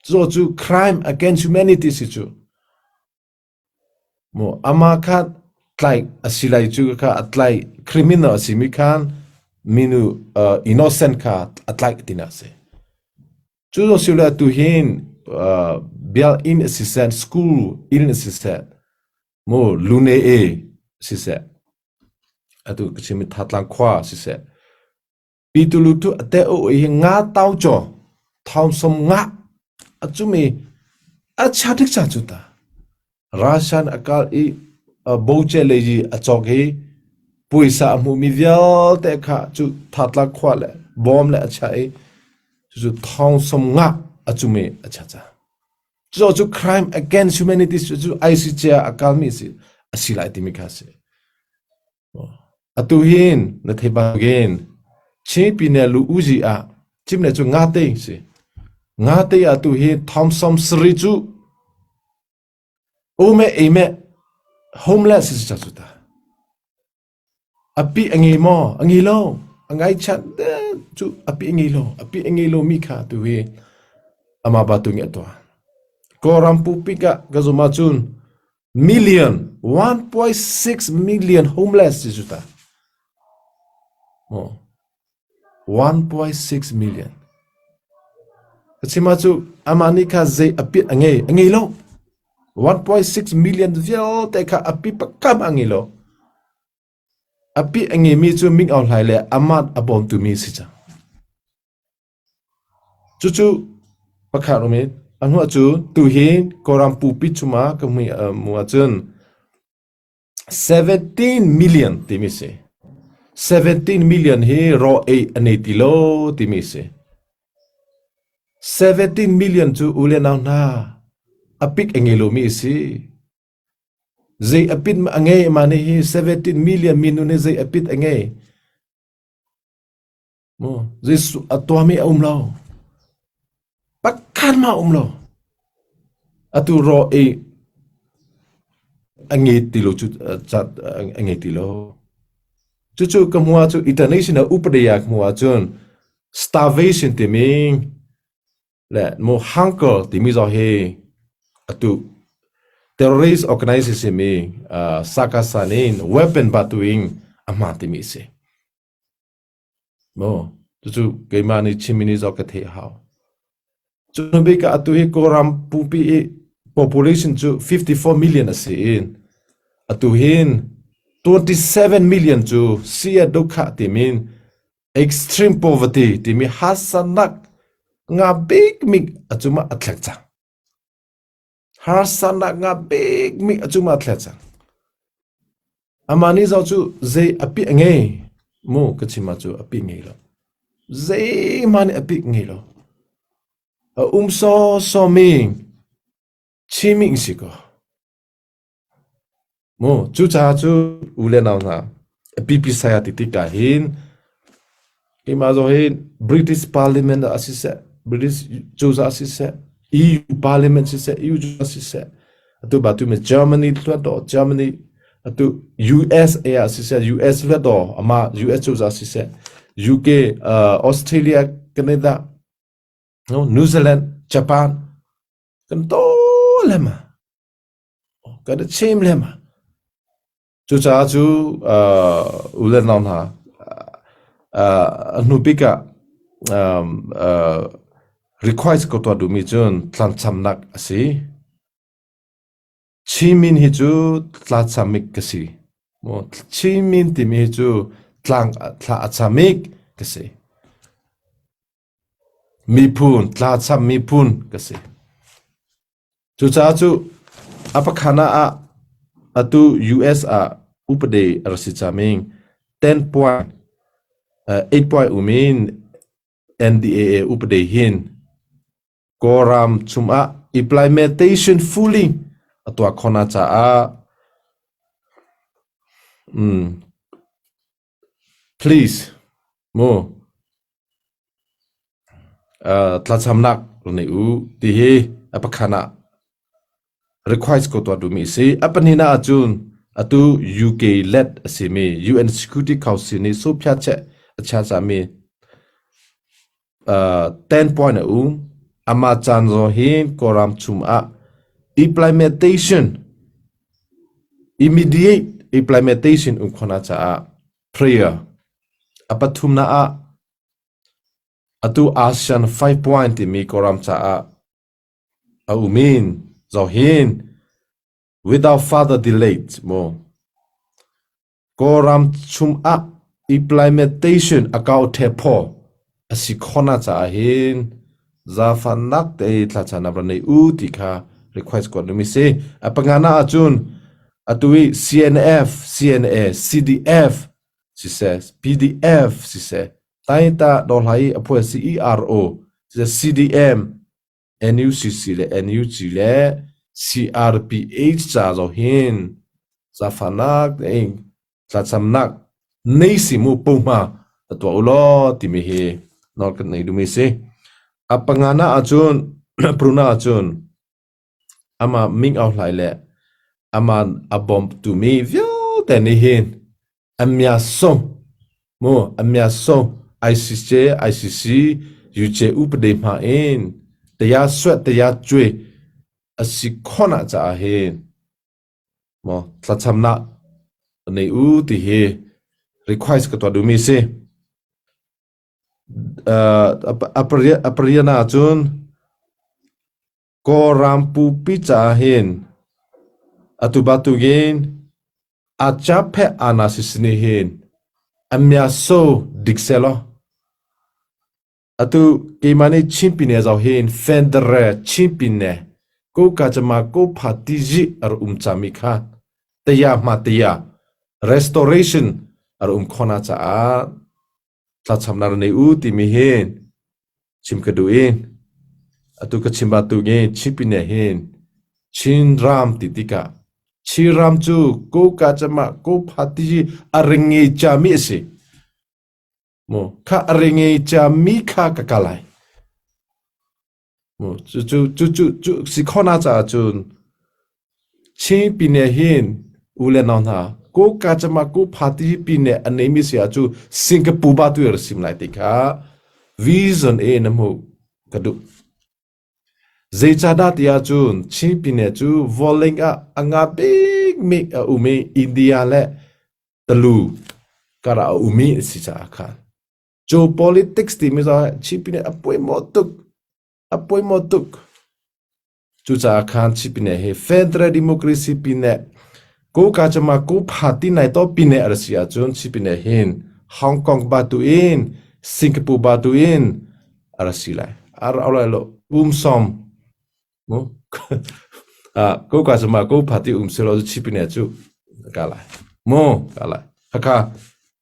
Cu cu crime against humanity si cu. Maw amah kha tlaih a si lai cu kha a tlaih criminal a simi khan minu innocent kha a tlaih tinak a si. Cu lo si le atu hin biakinn a siseh, school inn a siseh, mu lune e siseh, atu ka chimmi Thatlang khua siseh, Pitulu a te u hi nga tau chaw thong som nga a cumi a chia dik cha cu ta Russian a kal i boche le yi a cawk hi puaisa a hmuhmi vialte kha cu thatla khua le bawm le a chia i cu thong som nga a cumi a chia ca cu cu crime against humanity cu ICJ a kalmi si a si lai timi kha si Atu hin na thei bangin Chin pine lu uzi ah cim le cu ngate si. Ngate ah tu hi Thomson Sri cu ume ime homeless si cha cu ta. Api angi maw angi lo angai chat cu api angi lo api angi lo mi kha tu hi ama ba tu nge to. Kawlram pupi ka ka zuma cun million 1.6 million homeless si cu ta. Oh. 1.6 million. Chima cu amah nih kha zei apit a ngei a ngei lo. 1.6 million vialte kha api pakam a ngei lo. Api a ngeimi cu Ming Aung Hlaing le amah a bawmtu mi si cang. Cucu pakhat um i a hnuah cu tuhi Kawlram pupi chungah ka hmuh ahcun 17 million timi si. 17 million hi raw ei a nei ti lo timi si. 17 million cu u le nau hna a pik a ngei lomi a si. Zei a pit a ngei ma nih hi 17 million minu nih zei a pit a ngei. Jesuh a tuahmi a um lo. Pakhat ma um lo. Atu raw ei a ngei ti lo cu a ngei ti lo. Cucu ka hmuh ahcun international upadi ah ka hmuh ahcun starvation timi le mu hunger timi zong hi atu terrorist organization mi sakasan in weapon batuin a hma timi a si. Maw cucu keimah nih chimmi nih zong ka theih a hau. Cu bik ah atu hi Kawlram pumpi i population cu 54 million a si i atu hin 27 million cu sia dukha timin extreme poverty timi hasanak nga bik mik acuma athlek cang. Harsanak nga bik mi acuma athlek cang. Ama ni zau cu zei api ngei mu ka chima cu api ngei lo. Zei ma nih api ngei lo. A um so so mi chiming si ko. Mu cucaah cu u le nau hna pipi saya ti tikah hin keimah zong hi British Parliament ah siseh British cozah siseh EU Parliament siseh EU cozah siseh atu ba tu me Germany hluat Germany atu USA ah siseh US hluat ama US cozah siseh UK Australia Canada no New Zealand Japan kan to le ma Kan i chim lehmah. Cucaah cu u le nau hna, a hnu bik ah request ka tuah duhmi cun thlacamnak a si. Chin min hi cu tlacamik ka si. Chin min timi hi cu tlang thla a camik ka si. Miphun, tlacham miphun ka si. Cucaah cu a pakhana ah atu US ah upade a rak si caming 10 point 8 point um in NDAA upade hin Kawlram chungah implementation fully a tuah khawhnak caah please mu Thlacamnak nei u ti hi a pakhat ah request ko tuah duhmi a si. A pahnihnak ahcun atu UK led a simi UN Security Council nih sophiacheh a chia cami 10 point a um. Amah caan zaw hi Kawlram chung ah implementation immediate implementation um khawhnak caah prayer a pathumnak ah Atu ASEAN 5 Point timi Kawlram caah a um in zohin without further delay mu Kawlram chungah implementation a kau ṭhephaw a si khawhnak caah hin zaangfahnak te thlacamnak rak nei u ti kha request kuat ding mi si. A panganak ahcun atu i CNF, CNA, CDF siseh, PDF siseh, Taita Dawhlai a phuai CERO, CDM, NUCC le NUG le CRPH ca zo hin zafanak ing tlacamnak nei si mu pohma tuah u law timi hi nawl kan nei dumi si. A pangana ahcun pruna ahcun Amah Ming Aung Hlaing le amah a bawmtu mi vialte nih hin a mia-sung mu a mia-sung ICJ, ICC, UJ upadi hma in taya suat taya cui a si khawhnak caah hin maw thlacamnak nei u ti hi request ka tuah duhmi si. A parian ahcun Kawlram pupi caah hin atu bantukin Acapheh Anasisi nih hin a mia-so dik sehlaw atu keimah nih Chin pine zoh hin Federal Chin pine Koka cama Kopha tizi a rak um cami kha taya hma taya restoration a rak um khawhnak caah thlacamnak na nei u timi hin chim ka duh i atu ka chim bantuk in Chin hin Chinram ti tikah Chinram cu Koka cama Kopha ti a ring ngei cami a si. Mu kha a ring ngei cami kha ka kal ai. Cu si khawhnak caah cun Chin pine hin u le nau hna Koka cama Kopha ti pine a neimi si ah cu Singapore ba tu ra sim lai ti kha vision e na hmuh ka duh. Zeicahdah ti ahcun Chin pine cu vawlei ah a nga bikmi a um i India le Talu kar ah a um i a si caah khan. Cu politics timi zong Chin pine a pawimawh tuk. A pawimawh tuk. Cucaah khan Chin pine hi Federal Democracy pine Ko ka chama ko pha ti nai to pine ar si ahcun chi pine hin Hong Kong ba tu in Singapore ba tu in ar si lai. Ar lai lo um som mu ko ka chama ko pha ti um se lo chi pine chu ka lai. Mu ka lai. Haka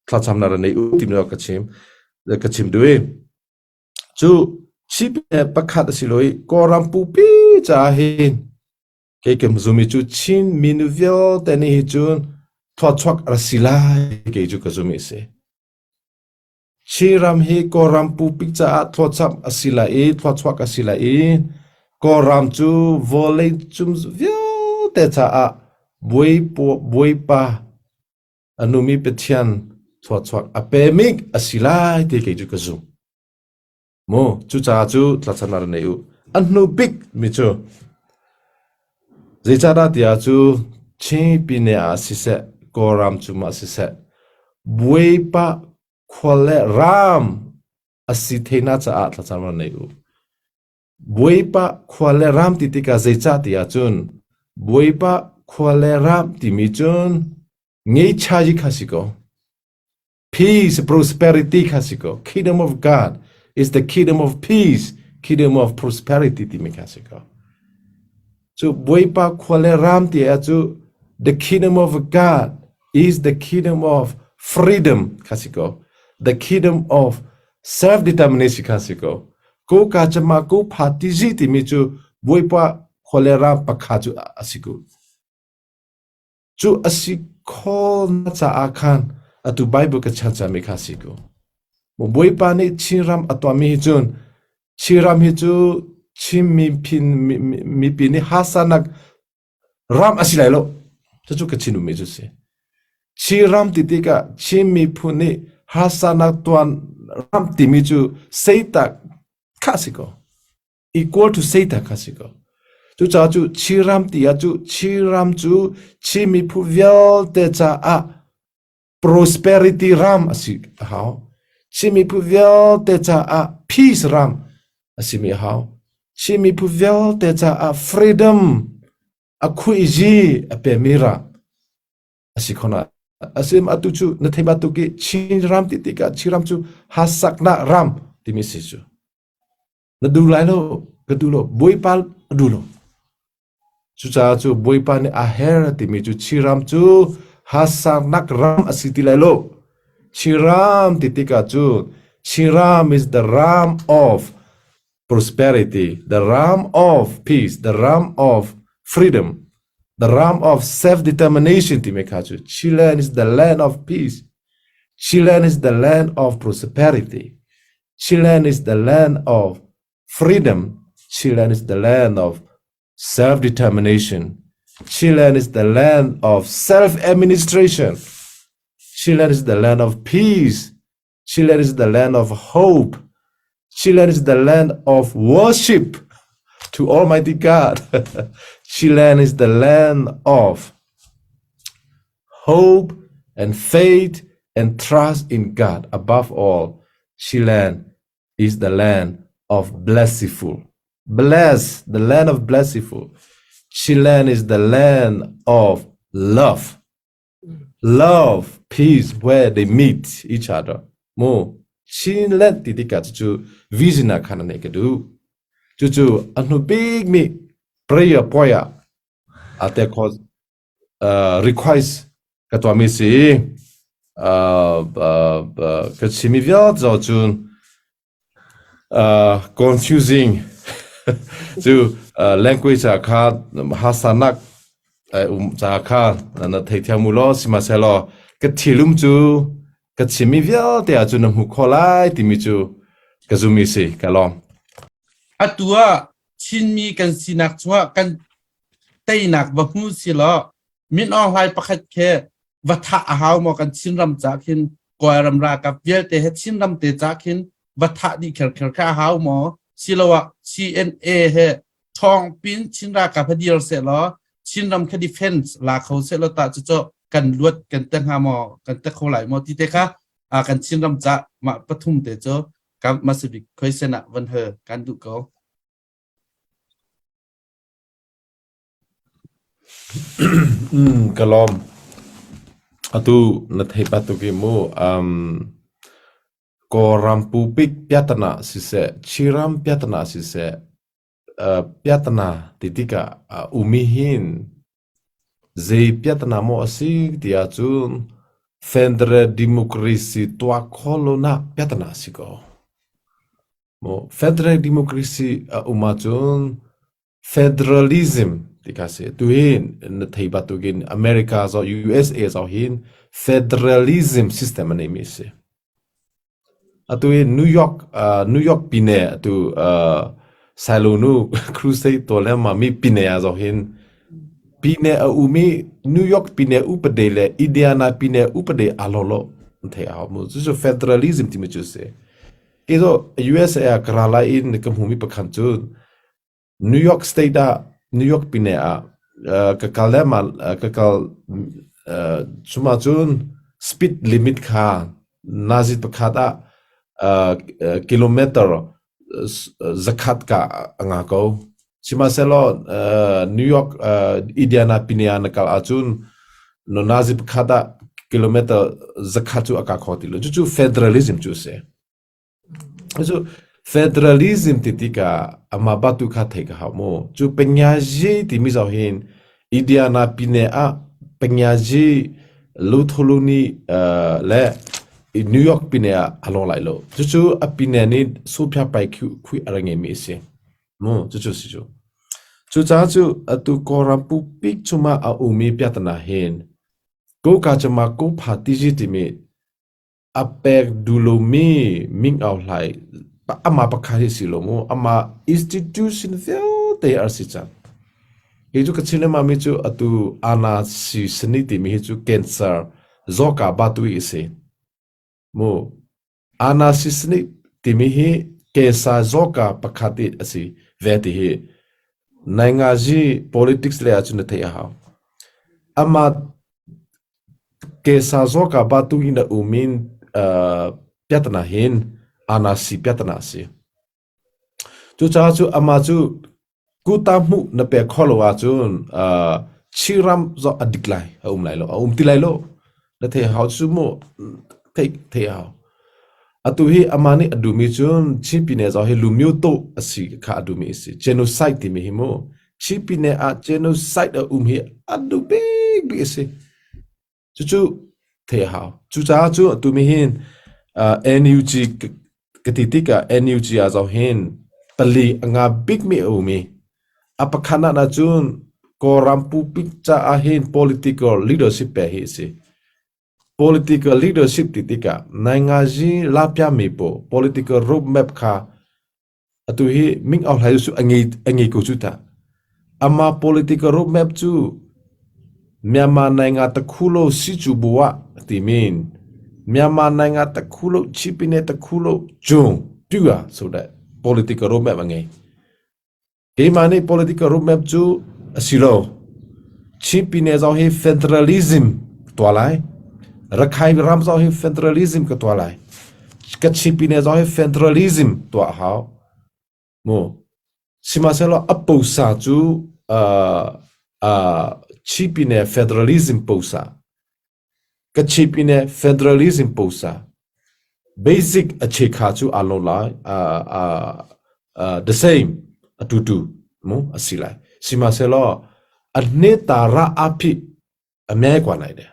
thlacam na ra nei u tim lo ka chim ka chim dui. Cu chi pine pakhat a si lo i Kawlram pupi caah hin kei ka zumi cu Chin minu vialte nih hi cun thawchuak a si lai kei cu ka zumi a si. Chinram hi Kawlram pupi caah thawchap a si lai i thawchuak a si lai i Kawlram cu vawlei cung vialte caah Bawipa a numi Pathian thawchuak a pemik a si lai ti kei cu ka zum. Mu cucaah cu tlachan ar nei u. An hnu bik mi cu zeicahdah tiah cu Chin pine ah siseh Kawlram cungah siseh Bawipa khua le ram a si theihnak caah thlacam ar nei u. Bawipa khua le ram ti tikah zeicah ti ahcun Bawipa khua le ram timi cun ngeicha yi kha si ko. Peace, prosperity kha si ko. Kingdom of God is the kingdom of peace, kingdom of prosperity timi kha si ko. Cu Bawipa khua le ram ti ah cu the kingdom of God is the kingdom of freedom kha si ko. The kingdom of self-determination kha si ko. Ko ka chama ko pha ti zi timi cu Bawipa khua le ram pakha cu a si ko. Cu a si khawhnak caah khan atu Baibal ka chan cami kha a si ko. Bawipa nih Chinram a tuahmi hi cun Chinram hi cu Chin miphun mipi nih hasanak ram a si lai lo. Cucu ka chin ummi cu si. Chinram ti tikah Chin miphun nih hasanak tuan ram timi cu seitak kha a si ko. Equal to Satan kha si ko. Cucaah cu Chinram ti ah cu Chinram cu Chin miphun vialte caah prosperity ram a si a hau. Chin miphun vialte caah peace ram a si mi a hau. Chin miphun vialte caah freedom a khuizi a pemi ram a si khona. Asim atu cu na thei bantuk i Chinram ti tikah Chinram cu hasaknak ram timi si cu. Na duh lai lo, ka duh lo, Bawipa a duh lo. Cucaah cu Bawipa nih a her timi cu Chiram cu hasarnak ram a si ti lai lo. Chiram ti tikah cu Chiram is the ram of prosperity, the ram of peace, the ram of freedom, the ram of self-determination timi kha cu Chiland is the land of peace. Chiland is the land of prosperity. Chiland is the land of freedom. Chiland is the land of self-determination. Chiland is the land of self-administration. Chiland is the land of peace. Chiland is the land of hope. Chiland is the land of worship to Almighty God. Chiland is the land of hope and faith and trust in God. Above all, Chiland is the land of blessful. Bless, the land of blessful. Chiland is the land of love. Love, peace, where they meet each other. Mo Chinland ti tikah cucu vision ah khan an ka duh. Cucu a hnu bikmi prayer point ah ate kho request ka tuahmi si ka chimmi vialte zoh cun confusing cu language ah kha hasanak um ca kha na theithiam u law sihmanhsehlaw ka thilum cu ka chimmi vialte ah cun na hmu kho lai timi cu ka zummi si ka lawm.
Atu ah Chinmi kan sinak chungah kan teinak va hmu si law Min Aung Hlaing pakhat khi va thah a hau maw kan Chinram ca khin Kawlram ralkap vialte he Chinram te ca khin va thah dih kherkher kha a hau maw siloah CNA he ṭhawng pin Chin ralkap he dir seh law Chinram kha defense la kho seh law tah cucu kan luat kan te hnga maw kan te kho lai maw ti te kha kan Chinram ca mah pathum te cu kan masabik question ah van hal kan duh ko.
Ka lawm. Atu na thei bantuk i mu Kawlram pupik piatana siseh, Chinram piatana siseh, piatana ti tikah a um i hin zei piatana maw a si ti ahcun Federal Democracy tuah khawh lonak piatana a si ko. Federal Democracy a um ahcun Federalism ti kha si. Tuhin na thei bantukin America zong USA zong hin federalism system a neimi a si. Atu hi New York New York pine atu Silo nu crusade tuah lengmang mi pine ah zong hin pine a um i New York pine upade le Indiana pine upade aa lo lo an thei a hau mu. Cucu federalism timi cu a si. Kei cu USA ah ka ra lai in ka hmumi pakhat cu New York State ah New York pine ah ka kal le ma ka kal cuma cun speed limit kha nazi pakhat ah kilometer zakhat ka a nga ko. Sihmanhsehlaw New York Indiana pine ah na kal ahcun nazi pakhat ah kilometer zakhat cu a ka kho ti lo. Cucu federalism cu a si. Cu federalism ti tikah amah batu kha theih ka hau mu. Cu Penyazi timi zong hin Indiana pine ah Penyazi Luthuluni le New York pine ah a long lai lo. Cucu a pine nih Sophia pai khui a ra ngeimi a si. Mu cucu si cu. Cucaah cu atu Kawlram pupik chungah a ummi piahtana hin Koka cuma Kopha tiji timi A pek duh lomi Ming Aung Hlaing amah pakhat hi si lo mu amah institution vialte a si cang. Hi cu ka chim lengmang mi cu atu Anna si sani timi hi cu cancer zawka batu hi a si. Mu Anna si sani timi hi cancer zawka pakhat i a si ve ti hi naingazi politics le ahcun na theih a hau. Amah Kesa zawka batu in a um in piatana hin anasi piatana a si. Cucaah cu amah cu kuta hmuh na pek khawh lo ahcun Chinram zong a dik lai, a um lai lo, a um ti lai lo. Na thei hau cu mu thei thei hau. Atu hi amah nih a duhmi cun Chin pine zong hi lumio to a si kha a duhmi a si. Genocide timi hi mu Chin pine ah genocide a um hi a duh bik bik a si. Cucu theih a hau. Cucaah cu atu mi hin NUG ka ti tikah NUG ah zoh hin pali a nga bikmi a um i a pakhat ah cun Kawlram pupik caah hin political leadership pe hi a si. Political leadership ti tikah naingazi lapiami pawl political roadmap kha Atu hi Ming Aung Hlaing cu a ngei a ngei ko cu ta. Amah political roadmap cu Myanmar nainga takhulo si cu buah timin Myanmar nainga takhulo chipine takhulo cung tua so that political roadmap a ngei. Keimah nih political roadmap cu a si lo. Chin pine zong hi federalism tuah lai. Rakhine ram zong hi federalism ka tuah lai. Kachin pine zong hi federalism tuah a hau. Mu. Sihmanhsehlaw a posa cu uh, uh, Chin pine federalism posa. Kachin pine federalism posa. Basic a chekha cu aa lo lai. Uh, uh, uh, the same atutu mu a si lai. Sihmanhsehlaw a hne ta ra a phi a me kwa nai de.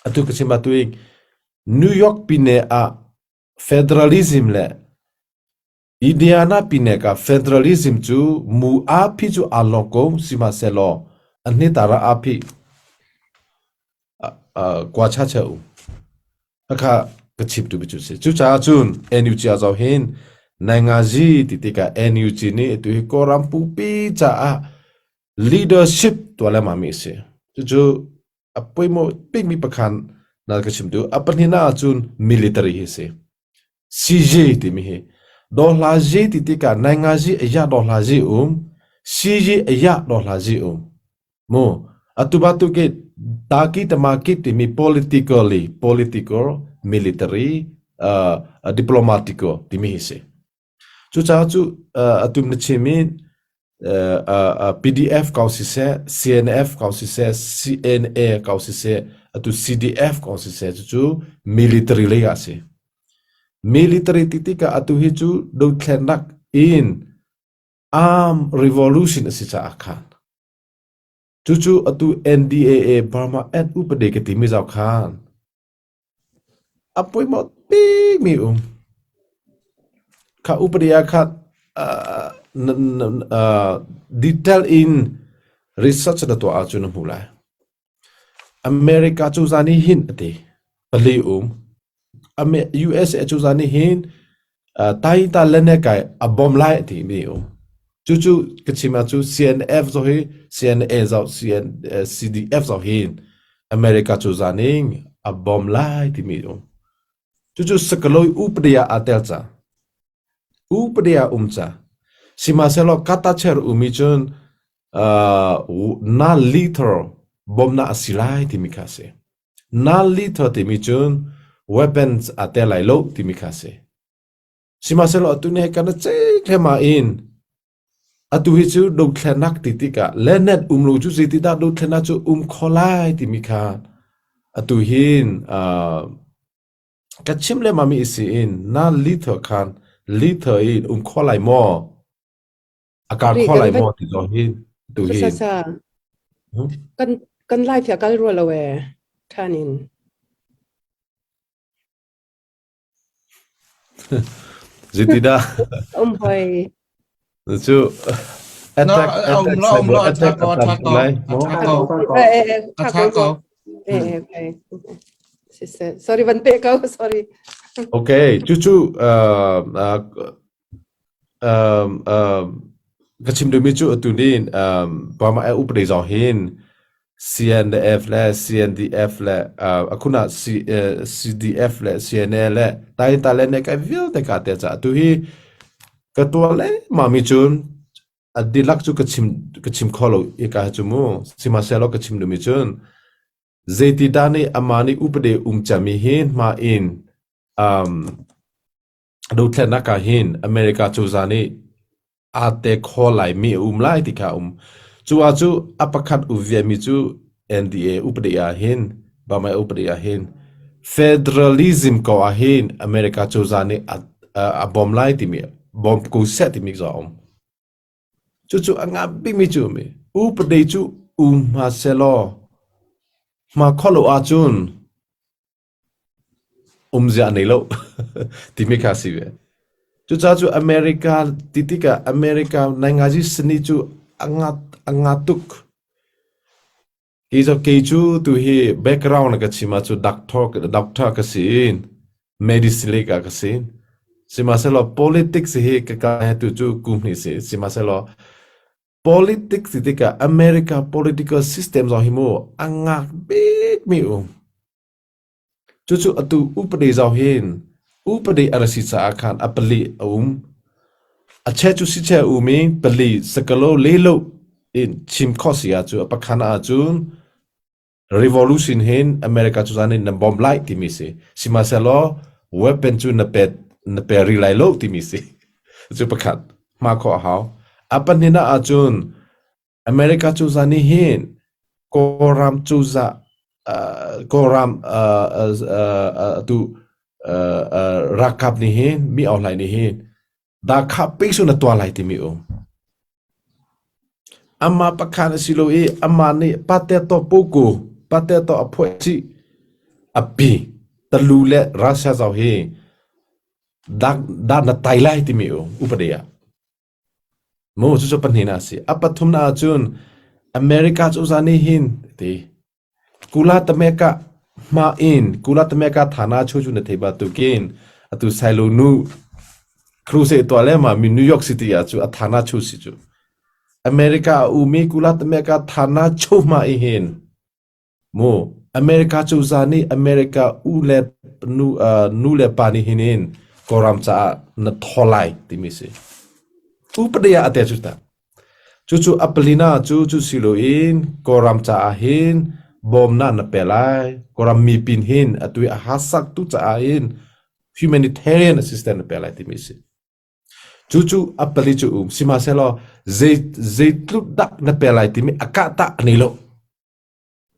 Atu ka chim atu i New York pine ah federalism le Indiana pine ka federalism cu mu a phi cu aa lawng ko sihmanhsehlaw a hne ta ra a phi kwa cha cha u. Khakha ka chim tu cu si. Cucaah cun NUG ah zoh hin naingazi ti tikah NUG nih tu hi Kawlram pupi caah leadership tuah lengmang mi a si. Cucu a poimawh bikmi pakhat na ka chim tu. A pahnihnak ahcun military hi a si. CJ timi hi dawhlazi ti tikah naingazi a dawhlazi um CJ a dawhlazi um mu atu batu ke taki tamaki timi politically political military diplomatical timi hi si. Cucaah cu atum na chim i. PDF kong siseh, CNF kong siseh, CNA kong siseh, atu CDF kong siseh cucu military lei ah a si. Military ti tikah atu hi cu dothlennak in arm revolution a si caah khan cucu atu NDAA Burma Act upade ka timi zau khan A poimawh bikmi um. Kha upadi ah khan detail in research na tuah ahcun na hmuh lai. America cozah nih hin a ti. Pali um. USA cozah nih hin Taita le kai a bawm lai a ti mi um. Cucu ka chim ahcun CNF zong hi CNA zoh CDF zong hi America cozah ning a bawm lai timi um. Cucu sakaloi upadi ah aa tel ca. Upadi ah um ca. Sihmanhsehlaw katacher umi cun na lethal bawmnak a si lai timi kha a si. Na lethal timi cun weapons aa tel lai lo timi kha a si. Sihmanhsehlaw atu ni kan ceih hlema in atu hi cu dothlennak ti tikah lenet um lo cu zeitidah dothlennak cu um kho lai timi kha atu hin ka chim lema mi si in na lither khan lither in um kho lai maw a kar kho lai maw ti zong hi tu hi
kan kan live ya kal ro lo e than in
Zeitidah?
Um hoi.
Cu attack attack cyber attack a tam tuk lai.
A ko. Okay. Sorry van pe ko sorry.
Okay, cucu uh, uh, um, um, ka chim duhmi cu atu ni um, Burma e upade zong hin CNF le CNDF le uh, akhuna C, uh, CDF le CNA le tai ta le ne kai vialte ka te cha tu hi ka tua le ma mi chun a dilak chu ka chim ka chim kho lo i ka chu mu sihmanhsehlaw ka chim duhmi cun zeiti dah nih ama nih upade um chami hin ma in um Dothlennak ah hin America cozah nih aa te kho laimi a um lai ti kha a um. Cu ah cu a pakhat u viami cu NDA upadi ah hin Burma upadi ah hin federalism ko ah hin America cozah nih a, a bawm lai timi bawm ko seh timi zaw a um. Cucu a ngah bikmi cu mi upadi cu um hma selaw hma kholo ahcun Umzia a nei lo timi kha a si ve. Cucaah cu America ti tikah America naingazi sani cu a nga, a nga tuk. Kei cu, kei cu tu hi background ka chim ahcun doctor, doctor ka si in medicine lei ka ka si. Sihmanhsehlaw politics hi ka ka he tu cu kum hnih si. Sihmanhsehlaw politics ti tikah America political system zong hi mu a ngak bikmi um. Cucu atu upadi zau hin upadi a ra si caah khan a pali a um. A che cu si che um i pali sakalo lelo in chim khawh si ahcun a pakhan ahcun revolution hin America cu zan in na bomb lai timi si. Sihmanhsehlaw weapon cu na pe na pe ri lai lo timi si. Cu pakhat hma khawh a hau. A pahnihnak ahcun America cozah nih hin Kawlram cozah Kawlram atu ralkap nih hin mi Aung nih hin dahkhah pek na tuah lai timi um. Amah pakhan a si lo i amah nih pate to puku pate to a phuah chih a pi talu le Russia zau hi dah na tai lai timi um upade ah. Mu cucu pahnihnak a si. A pathumnak ahcun America cozah nih hin ti Kula Tameka hma in Kula Tameka thana chu cu na thei batukin atu Silo nu crusade tuah le ma mi New York City ah cu a thana chu si cu America a umi Kula Tameka thana chu ma i hin Mu America cozah nih America u le nu, uh, nu le pa nih hin in Kawlram caah na thaw lai timi si. Upadi ah a te cu ta. Cucu a palina cu cu si loin Kawlram caah hin bawmnak na pe lai. Kawlram mipin hin atu i a hasak tu caah hin humanitarian assistance na pe lai timi si. Cu cu a pali cu um sihmanhsehlaw zei zeitluk dah na pe lai timi a kah tah a nei lo.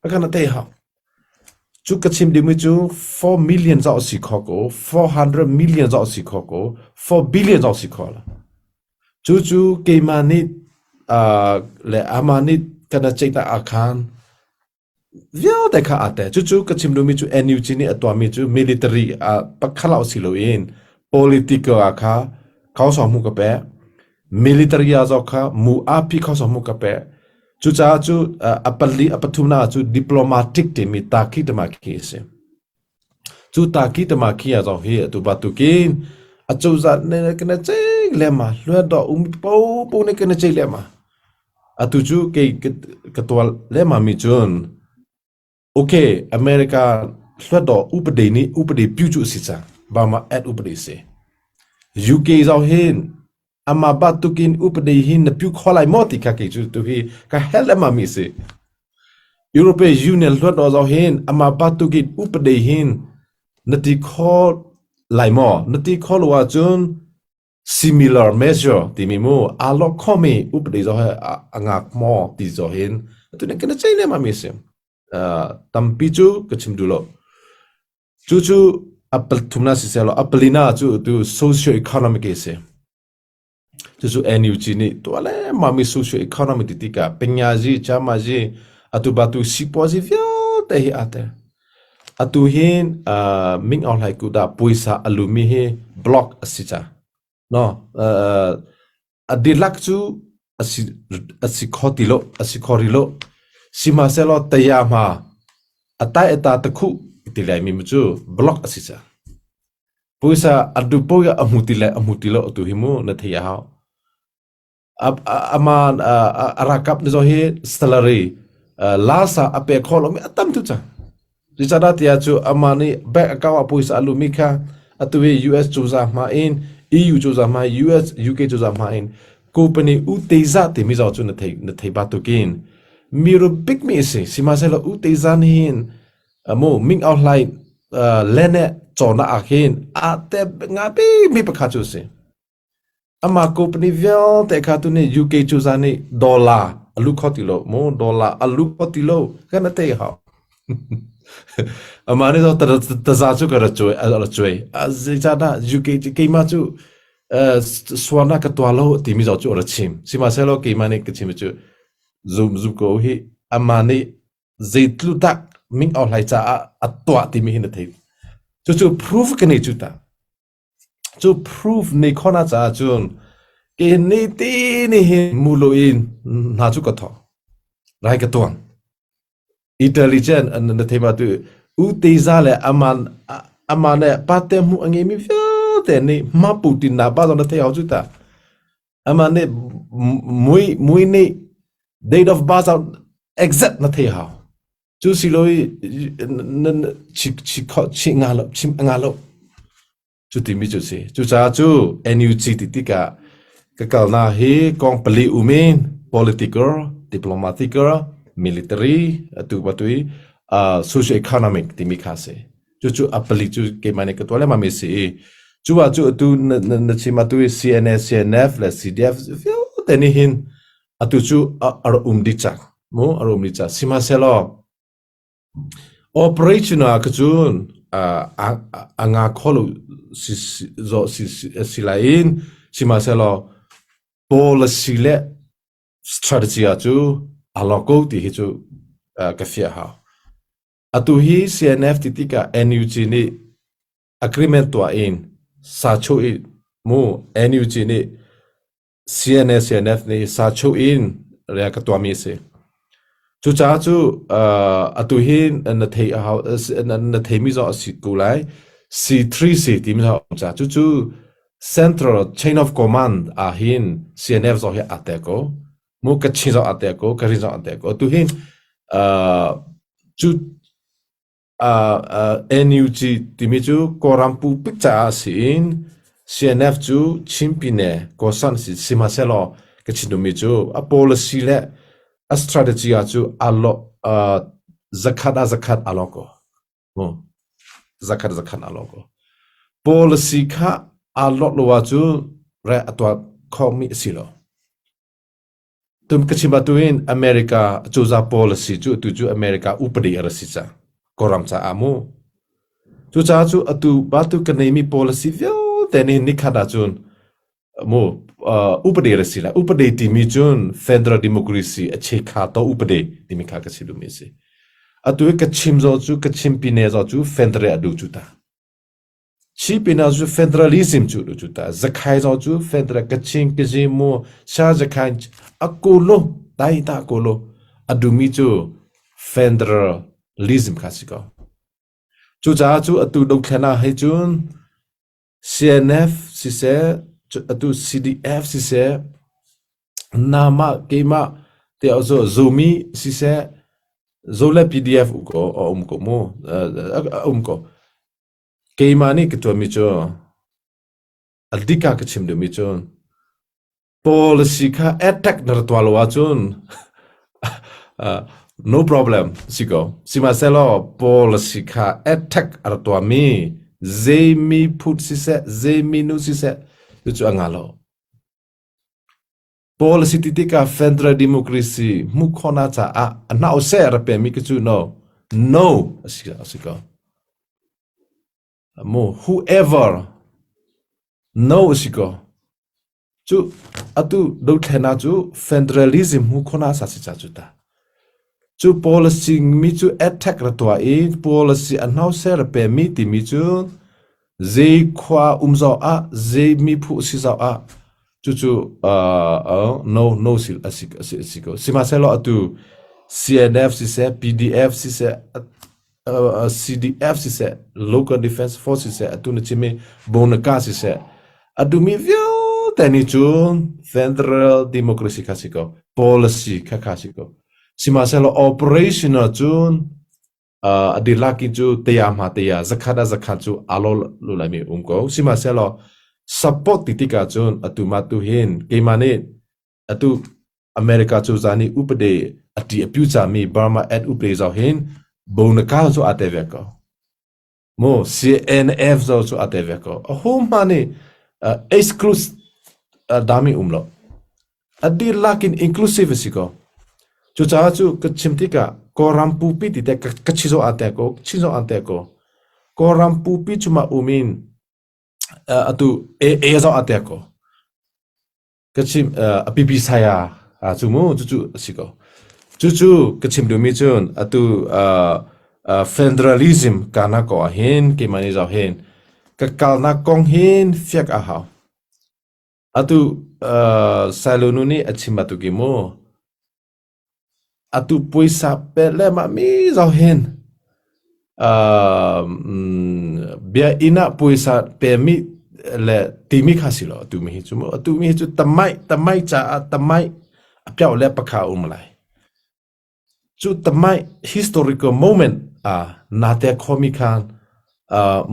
A kan a tei hau. Cu ka chim dingmi cu 4 million zong a si kho ko, 400 million zong a si kho ko, 4 billion zong a si kho la. Cu cu keimah nih uh, le amah nih kan a ceihnak ah khan vialte kha aa tel. Cucu ka chim duhmi cu NUG nih a tuahmi cu military ah pakhat lo si loin political ah kha khawsawng hmu ka pek. Military ah zong kha mu api khawsawng hmu ka pek. Cucaah cu a pali a pathumnak cu diplomatic timi taki tama khi a si. Cu taki tama khi ah zong hi atu batukin acozah nih kana ceih lema hluat dawh um po po nih kana ceih lema. Atu cu kei ka tual lengmang mi cun okay America hluatdaw upadi nih upadi piu cu a si cang. Burma add upadi si. UK zong hin amah bantukin upadi hi na piu kho lai maw ti kha kei cu tu hi ka hel lengmang mi si. European Union hluatdaw zong hin amah bantukin upadi hin na ti kho lai maw? Na ti kho lo ahcun similar measure timi mu aa lawh khomi upadi zong hi a ngak maw ti zong hin atu nih kan cei lengmang mi si. Tampi cu ka chim duh lo. Cu cu a pathumnak si seh law a palina cu tu socio economic a si. Cucu NUG nih tuah lengmang mi socio economy ti tikah penyazi, chamazi, atu batu sipuazi vialte hi aa tel. Atu hin uh, Ming Aung Hlaing kudah puaisa a lumi hi block a si ca. No, uh, a dihlak cu a si a si kho ti lo, a si kho rih lo. Sihmanhsehlaw taya hma a tai a ta takhu ti lai mi cu block a si ca. Puaisa a duh poah a hmu ti le a hmu ti lo atu hi mu na thei a hau. Ama a ralkap ni zong hi salary lasa a pe kho lomi a tam tuk cang. Zeicahdah tiah cu amah nih bank account ah puaisa a luhmi kha atu hi US cozah hma in EU cozah hma US UK cozah hma in company u teza timi zong cu na thei na thei ba tukin mi ru big mi a si sihmanhsehlaw u teza nih hin mu ming au hlai lene cawna ah khin a te nga bi mi pakhat cu si Amah company vialte kha tuni UK cozah nih dollar a lut kho ti lo mu dollar a lut kho ti lo kan a te hau. Amah nih taza cu ka ra cuai a ra cuai. Zeicahdah UK keimah cu sualnak ka tuah lo timi zong cu a ra chim. Sihmanhsehlaw keimah nih ka chim cu zum zum ko hi amah nih zeitlu dah ming au hlai caah a tuah timi hi na thei. Cucu proof ka nei cu ta. Cu proof nei khawhnak caah cun ke ni ti ni hi mulu in hna cu ka thawk. Rai ka tuang. Intelligent an na thei ma tu u teza le aman aman le pate mu a ngeimi vialte nih ma Putin na ba zong na thei hau cu ta. Ama nih mui mui nih date of birth exact na thei hau. Cu si lo i nan chi chi kho chi nga lo chim nga lo. Cu timi cu si. Cucaah cu NUG ti tikah ka kalnak hi kong pali um in political, diplomatical, military atu batu i uh, socio economic timi kha si. Cucu a pali cu keimah nih ka tuah lengmang mi si i cu ah cu atu na, na, na chim atu i CNA, CNF le CDF vialte nih hin atu cu a, a rak um dih cang. Mu a rum dih cang. Sihmanhsehlaw operation ah ka cun a nga kho lo si si zo si si si lai in sihmanhsehlaw policy le strategy ah cu a lo ko ti hi cu ka fiah hau. Atu hi CNF ti tikah NUG nih agreement tuah in sachuh i mu NUG nih CNA CNF nih sachuh in rian ka tuahmi a si. Cucaah cu atu hi na thei a hau na theimi zong a si ko lai. C3C timi zong a um caah cucu Central Chain of Command ah hin CNF zong hi aa tel ko. Mu Kachin zong aa tel ko, Karen zong aa tel ko. Atu hin cu NUG timi cu Kawlram pupik caah si in CNF cu Chin Pyine Kawsan si sihmanhsehlaw ka chim duhmi cu a policy le a strategy ah cu aa lawh zakhat ah zakhat aa lawh ko. Zakhat zakhat aa lawh ko. Policy kha aa lawh lo ahcun. Re a tuah khomi a si lo. Tum ka chim atuin America cozah policy cu atu cu America upadi a ra si ca Kawlram caah mu. Cucaah cu atu batu ka neimi policy vialte nih nikhat ahcun mu upadi ra si lai. Upadi timi cun federal democracy a chekha to upadi timi kha ka si duhmi a si. Atu i ka chim zaw cu ka chim pine zaw cu federal a duh cu ta. Cipinah cu federalism cu cu ta Zakhai zong cu federal Kachin Kazin mu Sha Zakhai a kolo tai ta kolo a dumi cu federalism kha si ko. Cucaah cu atu dothlen ah hei cun CNF siseh atu CDF siseh namah keimah tiah zo Zomi siseh Zo le PDF u ko a um ko mu a um ko. Keimah nih ka ṭuanmi cu a dik ah ka chim duhmi cu policy kha attack na ra tuah lo ahcun no problem si ko. Sihmanhsehlaw policy kha attack a ra tuahmi zeimi phut siseh, zeimi nu siseh cucu a ngah lo. Policy ti tikah federal democracy hmuh khawhnak caah a hnauseh ra pemi ka cu no. No a si, a si ko. Mu whoever no a si ko. Cu atu dothlenak cu federalism hmuh khawhnak sa si ca cu ta. Cu policy mi cu attack ra tuah i policy a hnauseh ra pemi timi cu zei khua um zau ah zei mi phu si zau ah cucu no no si a si a si a si ko sihmanhsehlaw atu CNF siseh PDF siseh CDF siseh Local Defense Force siseh atu na chimi Bonaka siseh atu mi vialte nih cun federal democracy kha si ko policy kha kha si ko sihmanhsehlaw operational cun a dihlak in cu teya hma teya zakhat ah zakhat cu alo lu lai mi um ko sihmanhsehlaw support ti tikah cun atu ma tu hin keimah nih atu America cu za nih upade ati a piu ca mi Burma at upade zau hin bonaka cu a te ve ko mu CNF zo cu a te ve ko a hu ma nih exclusive dami um lo A dihlak in inclusive a si ko. Cucaah cu ka chim tikah Kawlram pupi ti te ka chizo an te ko, chizo an te ko. Kawlram pupi cuma um in atu e e zo an te ko. Ka chim a pipi saya a cu mu cucu a si ko. Cucu ka chim duhmi cun atu federalism kana ko ah hin keimah nih zau hin ka kalnak kong hin fiak a hau. Atu Sailonu nih a chim bantuk i mu atu puaisa pe le mah mi zong hin bia inn ah puaisa pemi le timi kha si lo atu mi hi cu mu atu mi hi cu tamai tamai caah tamai a piau le pakha um lai. Cu tamai historical moment ah na te khomi khan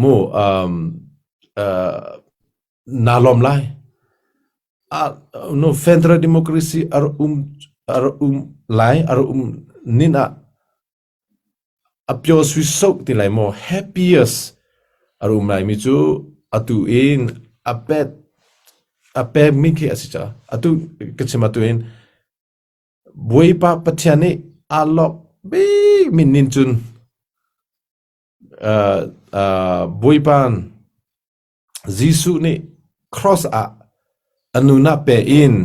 mu naa lawm lai. No federal democracy ar um ar um lai ar um nin ah a pyo sui sok ti lai maw happiest ar um lai mi cu atu in a pet a pek mi khi a si ca atu ka chim atu in Bawipa Pathian nih aa lawk bik mi nin cun Bawipa Jesuh nih cross ah a nunah pe in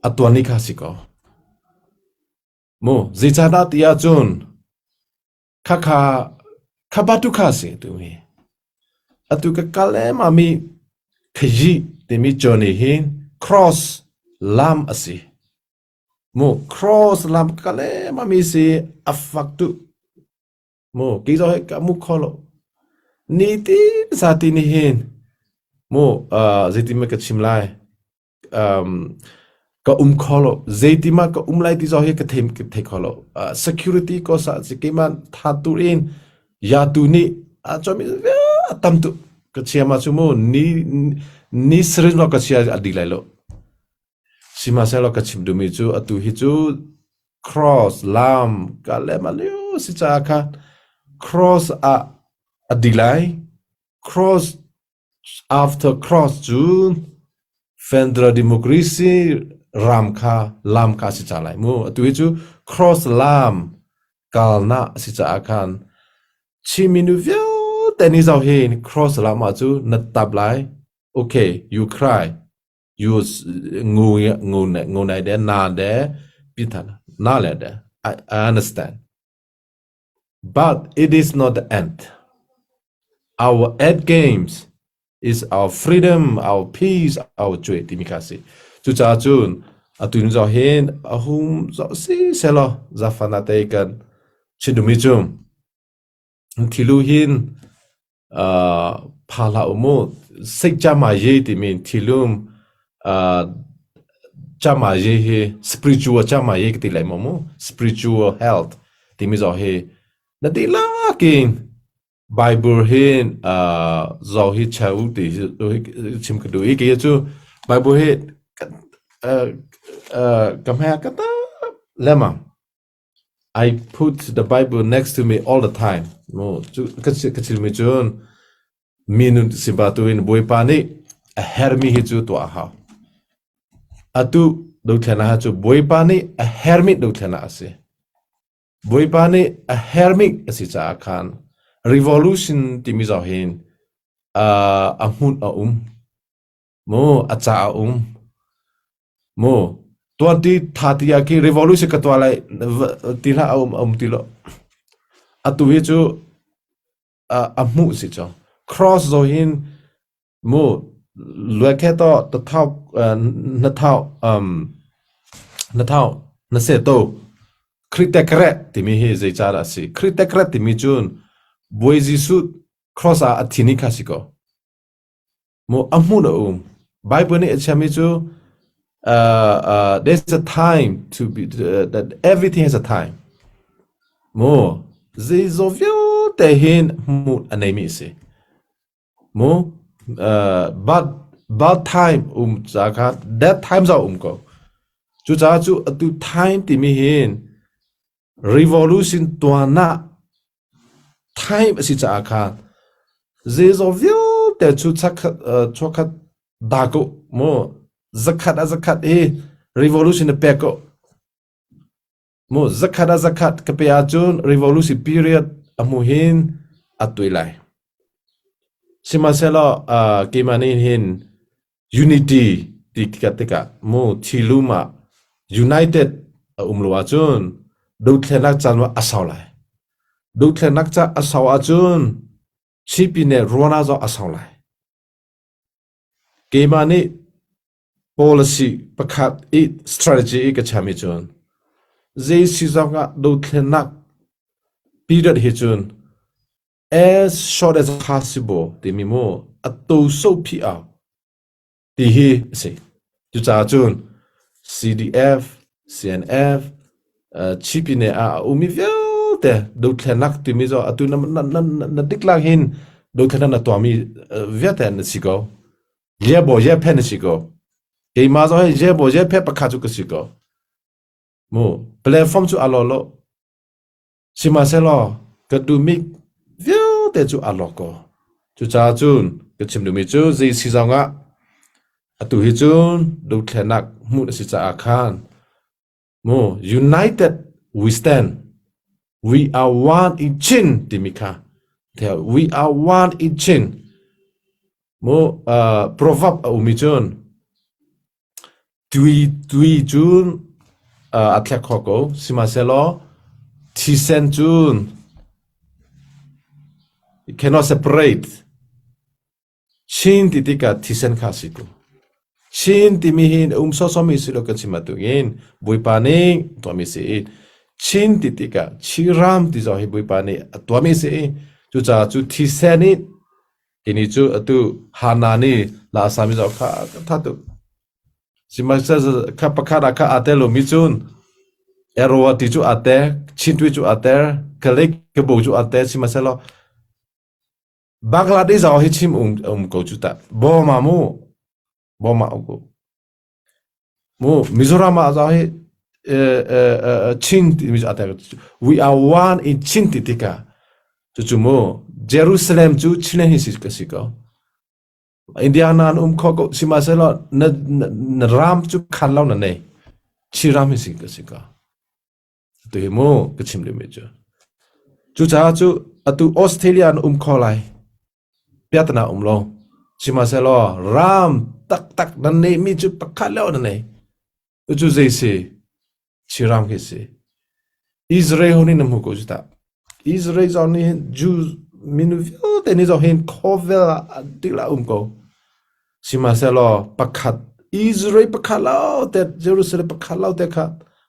a tuan ni kha si ko. Mu zeicahdah ti ahcun khakha kha batu kha si tu hi. Atu ka kal emami khayi timi journey hi cross lam a si. Mu cross lam ka kal emami si a fak tu. Mu kei zong hi ka mu kho lo. Ni tin sa ti ni hin mu zeitin ma ka chim lai um, ka um kho lo zeiti ma ka um lai ti zong hi ka thei ka thei kho lo security ko sa si keimah tha tur in ya tu nih a chami a tam tu ka chia ma chu mu ni ni serin lo ka chia a di lai lo Sihmanhsehlaw ka chim duhmi cu atu hi cu cross lam ka le ma lio si caah khan cross ah a di lai. Cross after cross cu. Federal Democracy ram kha lam kha si ca lai mu. Atu hi cu cross lam kalnak a si caah khan Chin minu vialte nih zoh hin cross lam ah cu na tap lai. Okay, you cry. You ngu ngu ngu nai de na de pithan na le de. I understand. But it is not the end. Our end games is our freedom, our peace, our joy timi kha si. Cucaah cun atu ni zong hin a hum zoh si selaw zafana te kan chindumi cu thilu hin uh, pha hlah u mu sik chama ye timi thilum uh, chama ye hi spiritual chama ye ti lai mo mu spiritual health timi zo hi na ti lakin Bible hin uh, zo hi cheu ti chim ka duh i kei cu Bible hi uh, uh, ka hme ka ta lemang I put the Bible next to me all the time mu cu ka ka chim mi cun mi nun siba tu in Bawipa nih a hermi hi cu tuah a hau atu dothlenak cu Bawipa nih a hermi dothlenak a si Bawipa nih a hermi a si caah khan revolution timi zong hin a hmun a um. Mu a ca a um. Mu tuan ti tha ti ah khi revolution ka tuah lai ti hlah a um a um ti lo. Atu hi cu a hmuh si cu. Cross zo hin Mu luai to ta thau na thau na thau na se to Khritekret timi hi zei ca dah a si? Khritekret timi cun Bawi Jesuh cross ah a thi ni kha si ko. Mu a hmun a um. Bible nih a chiami cu there's a time to be that everything has a time. Mu zeizaw vialte hin hmuh a neimi a si. Mu but but time um ca kha that time zong um ko. Cucaah cu atu time timi hin revolution tuan ah time a si caah khan zeizong vialte cu chakhat chuakhat da ko mu zakhat a zakhat hi revolution na pek ko. Mu zakhat ah zakhat ka pe ahcun revolution period a hmu hin a tui lai. Sihmanhsehlaw uh, keimah nih hin unity ti ka tikah mu thilum ah united a um lo ahcun dothlennak caan a sau lai. Dothlennak ca a sau ahcun Cipine ruana zong a sau lai. Keimah nih Policy pakhat i strategy i ka cham i cun zei si zong ah dothlennak period hi cun as short as possible timi mu a to so phi au ti hi a si. Cucaah cun CDF, CNF, Chipine ah a ummi vialte dothlennak timi cu atu na, na, na, na diklak hin dothlennak na tuahmi vialte an si ko. Jebo je phe na si ko. Keimah zong hi jebo je phe pakhat cu ka si ko. Mu platform cu a lo lo. Sihmanhsehlaw ka duhmi vialte cu a lo ko. Cucaah cun ka chim duhmi cu zei si zong ah atu hi cun dothlennak hmuh a si caah khan Mu united we stand. We are one in Chin timi kha. We are one in Chin. Mu uh, proverb a umi cun tui tui cun uh, a thlek kho ko sihmanhsehlaw thisen cun it cannot separate Chin ti tikah thisen kha a si ko. Chin timi hi a um sawsawmi si lo kan chim bantukin Bawipa nih tuahmi si i Chin ti tikah Chiram ti zong hi Bawipa nih a tuahmi si i cucaah cu thisen i tini cu atu Hana nih la a sami zong kha tha tuk. Sihmanhsehlaw kha pakhat ah kha aa tel lomi cun Eroa ti cu aa tel, Chin tui cu aa tel, Kalek Kabo cu aa tel sihmanhsehlaw Bangladesh zong hi chim um, um ko cu ta. Burma mu. Burma um ko. Mu Mizoram ah zong hi Chin ti mi we are one in Chin ti tika cucu mu Jerusalem cu Chin hi si ka si ko. Indiana an um kho ko sihmanhsehlaw na, na, na ram cu khan lo na nei. Chi ram hi si ka si ka. Tu hi mu ka chim duhmi cu. Cucaah cu atu Australia an um kho lai. Piatana um lo. Sihmanhsehlaw ram taktak nan neihmi cu pakhat leo na nei. Cucu zei si? Chiram khi si. Israel ho nih na hmu ko cu tah. Israel zong nih hin Jew minu vialte nih zong hin khawvel ah dikla um ko. Sihmanhsehlaw pakhat Israel pakhat lo te Jerusalem pakhat lo te kha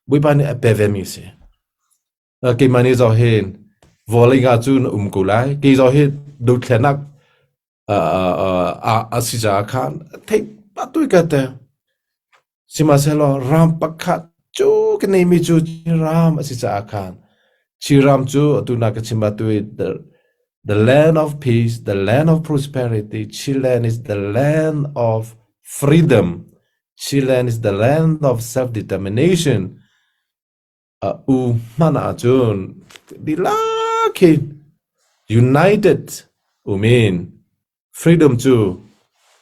Bawipa nih a pe ve mi si. Keimah nih zong hin vawlei nga cu na um ko lai. Kei zong hi dothlenak a si caah khan theih patui ka te. Sihmanhsehlaw ram pakhat cu ka neimi cu ram a si caah khan Chinram cu atu na ka chim atu i the land of peace, the land of prosperity, Chinland is the land of freedom, Chinland is the land of self-determination. A u hmanh ahcun dihlak hi united um in freedom cu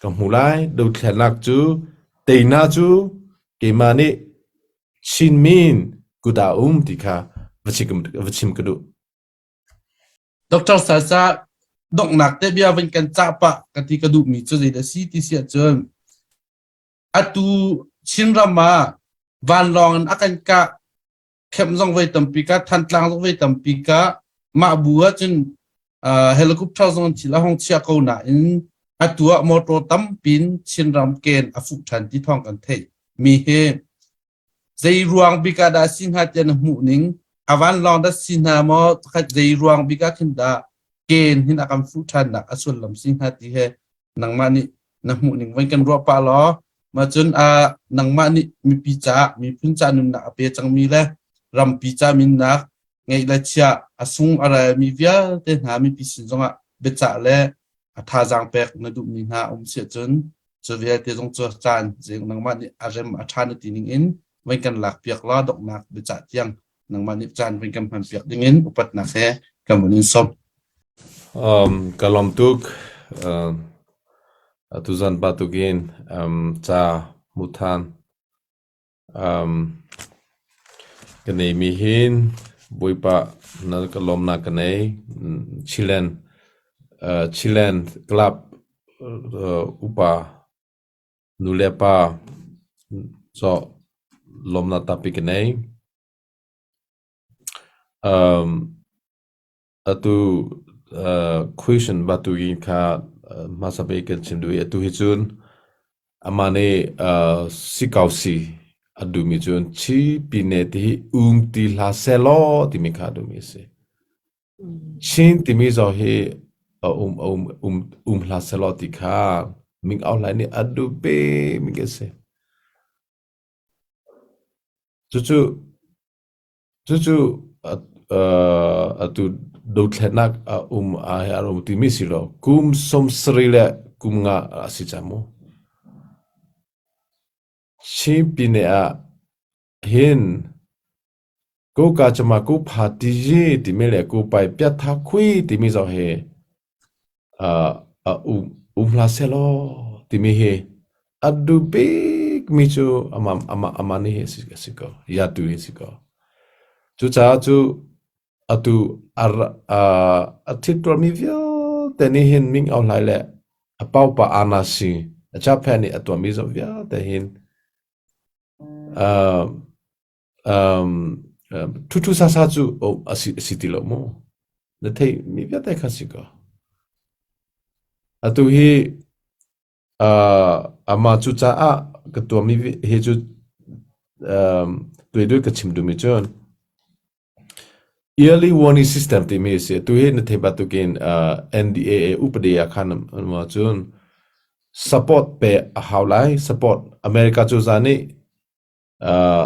ka hmu lai, dothlennak cu teinak cu keimah nih Chinmin kut ah um ti kha va chim ka duh.
Dr. Sasa donghnak te bia vun kan cah pah ka ti ka duhmi cu zeidah si ti si ahcun Atu Chinram ah vanlawng in a kan kah khem zong voi tampi ka Thantlang zong voi tampi ka mah bu ahcun helicopter zong thil a hong chia ko nain atu ah motor tampin Chinram ken a fuh ṭhan ti thawng kan theih mi hi zei ruang bik ah dah si hnga tiah na hmuh ning a vanlawng dah si hna maw zei ruang bik ah khin dah ken hin a kan fuh ṭhannak a sullam si hnga ti he nangmah nih na hmuh ning voi kan ruah pah law ma cun nangmah nih mipi caah miphun ca nunnak a pe cangmi le rampi ca minnak ngeih le chiah a sung a relmi vialte hna mipi sin zongah biacah le a thazaang pek na duhmi hna um si ahcun cu vialte zong cu caan nangmah nih a rem a ṭha na ti ning in voi kan lak piak law donghnak biacah tiang nangmah nih caan voi kan hman piak ding in upatnak he kan vun in sawm.
Ka lawm tuk. Tuzan pa tukin ca hmuh than ka neimi hin Bawipa na ka lawmnak ka nei. Chilen Chilen Club upa nu le pa cawh lawmnak tampi ka nei. Atu question bantukin kha hmasa bik kan chim duh i atu hi cun amah nih sikausi a duhmi cun Chipine ti hi um ti hlah sehlaw timi kha a duhmi a si. Chin timi zong hi a um um um um hlah sehlaw ti kha Ming Aung Hlaing nih a duh bikmi a si. Cucu Cucu atu dothlennak a um a um timi si lo. Kum 70 le kum nga a si cang mu. Chin pine ah hin ko ka chama ko pha ti yi timi le ko pai piat tha khui timi zong hi a um um hlah sehlaw timi hi a duh bikmi cu amah amah amah nih hi a si ko yatu hi a si ko. Cucaah cu atu a a thittuarmi vialte nih hin Ming Aung Hlaing le a paupa Anna Si a Japan nih a tuahmi zong vialte hin Ṭhuṭhu sasa cu a si ti lo mu. Na theihmi vialte kha si ko. Atu hi amah cu caah ka tuahmi hi cu tuidui ka chim duhmi cun Early warning system timi a si. Atu hi na theih bantukin NDAA upadi ah khan cun support pe a hau lai. Support America cozah nih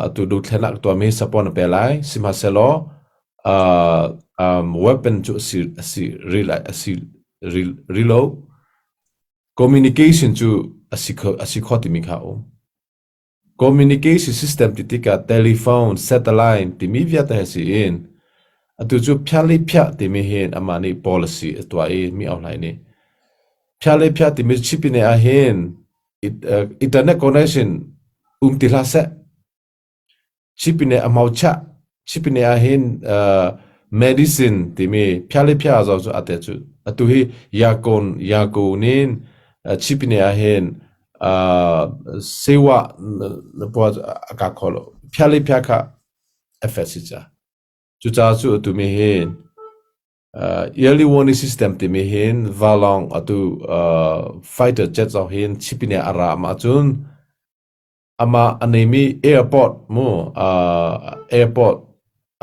Atu dothlennak tuahmi support na pe lai. Sihmanhsehlaw weapon cu a si rih lo. Communication cu a si kho timi kha a um. Communication system ti tikah telephone, satellite timi vialte he si in atu cu phiah le phiah timi hin amah nih policy a tuah i mi Aung Hlaing nih. Phia le phia timi chipine ah hin internet connection um ti hlah seh. Chipine a mau chah. Chipine ah hin medicine timi phia le phia zong cu ate cu atu hi yakon yakon in chipine ah hin sewa a ka kho lo. Phia le phia kha effect si ca. Cucaah cu atu mi hin early warning system timi hin vanlawng atu fighter jet zong hin chipine a ra ma cun ama a neimi airport mu airport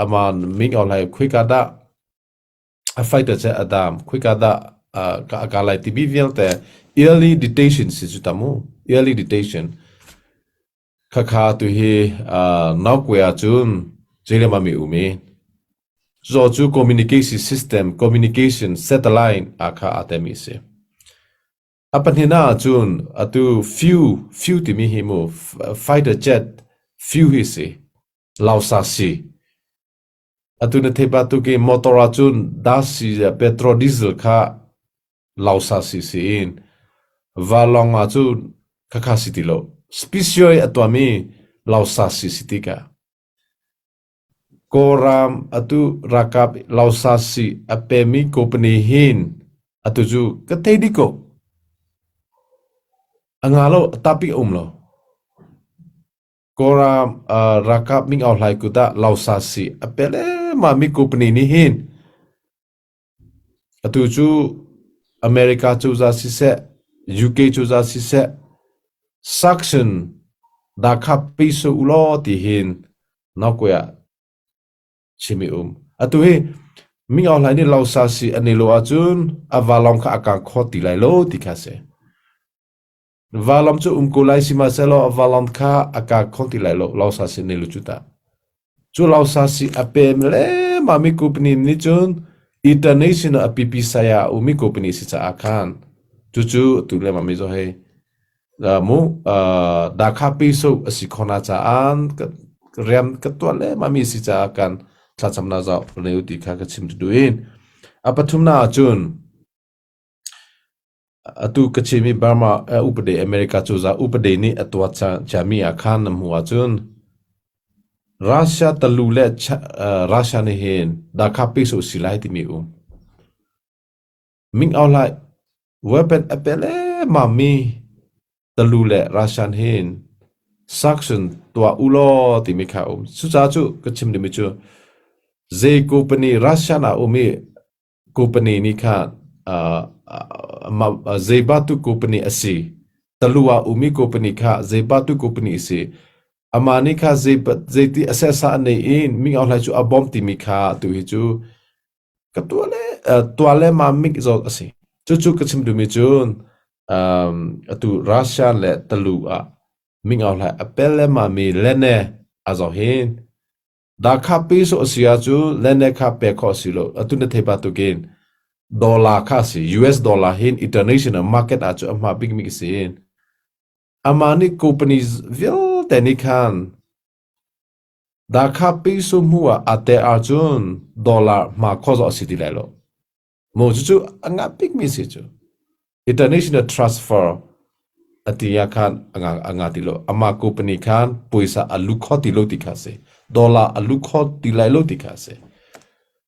ama ming aung hlaing khuika dah a fighter jet a dam khuika dah ka ka lai timi vialte early detection si cu ta mu, early detection. Khakha tuhi naukwe ahcun zeilemah mi um i cuzaw cu communication system, communication satellite ah kha aa temi a si. A pahnihnak ahcun atu few, few timi hi mu fighter jet few hi si, lausa si. Atu na theih bantuk in motor ahcun dasi petrol diesel kha lausa si si in vanlawng ahcun khakha si ti lo. Special a tuahmi lausa si si ti ka. Kawlram atu ralkap lausa si a pemi company hin atu cu ka thei dih ko. A nga lo, a tapi a um lo. Kawlram ralkap Ming Aung Hlaing kut ah lausa si a pe lengmang mi company nih hin atu cu America cozah siseh, UK cozah siseh, sanction dah kha pe sawh u law ti hin naukuai ah chim i um. Atu hi Ming Aung Hlaing nih lausa si an i lo ahcun a vanlawng kha a kang kho ti lai lo ti kha si. Valam cu um ko lai sihmanhsehlaw a valam kha a ka khong ti lai lo, lausa si ne lu cu ta. Cu lausa si a pem le mami company nih cun international a pipi saya umi company si caah khan cucu tu le mami zo hei mu dakha peso a si khona caah rian ka tuah le mami si caah kan thlacamnak zau ne ti kha ka chim duin a pathumna ahcun Atu ka chimmi Burma upadi America cozah upadi nih a tuah ciami ah khan na hmuh ahcun Russia talu le Russia nih hin dahkha peso si lai timi um. Ming Aung Hlaing weapon a pe lengmangmi talu le Russia hin sanction tuah u law timi kha um. Cucaah cu ka chim dingmi cu zei company Russia ah um i Company nih khan zeibatu company a si, talu ah ummi company kha zeibatu company a si, amah nih kha zeiti a sehsah a nei i Ming Aung Hlaing cu a bawmh timi kha tu hi cu ka tuah le tuah le ma mik zawt a si. Cucu ka chim duhmi cu atu Russia le talu ah Ming Aung Hlaing a pel le ma mi lene a zoh hin Dahkha peso a si ahcun lene kha pek khawh a si lo. Atu na thei bantukin dollar kha a si. US dollar hin international market ah cu a hma bikmi a si. Amah nih company vialte nih khan dahkha peso hmu ah aa tel ahcun dollar hma khawh zong a si ti lai lo. Maw cucu a ngah bikmi si cu. International transfer a ti ah khan a nga ti lo. Amah company khan puaisa a lu kho ti lo ti kha si. Dollar a lu kho ti lai lo ti kha si.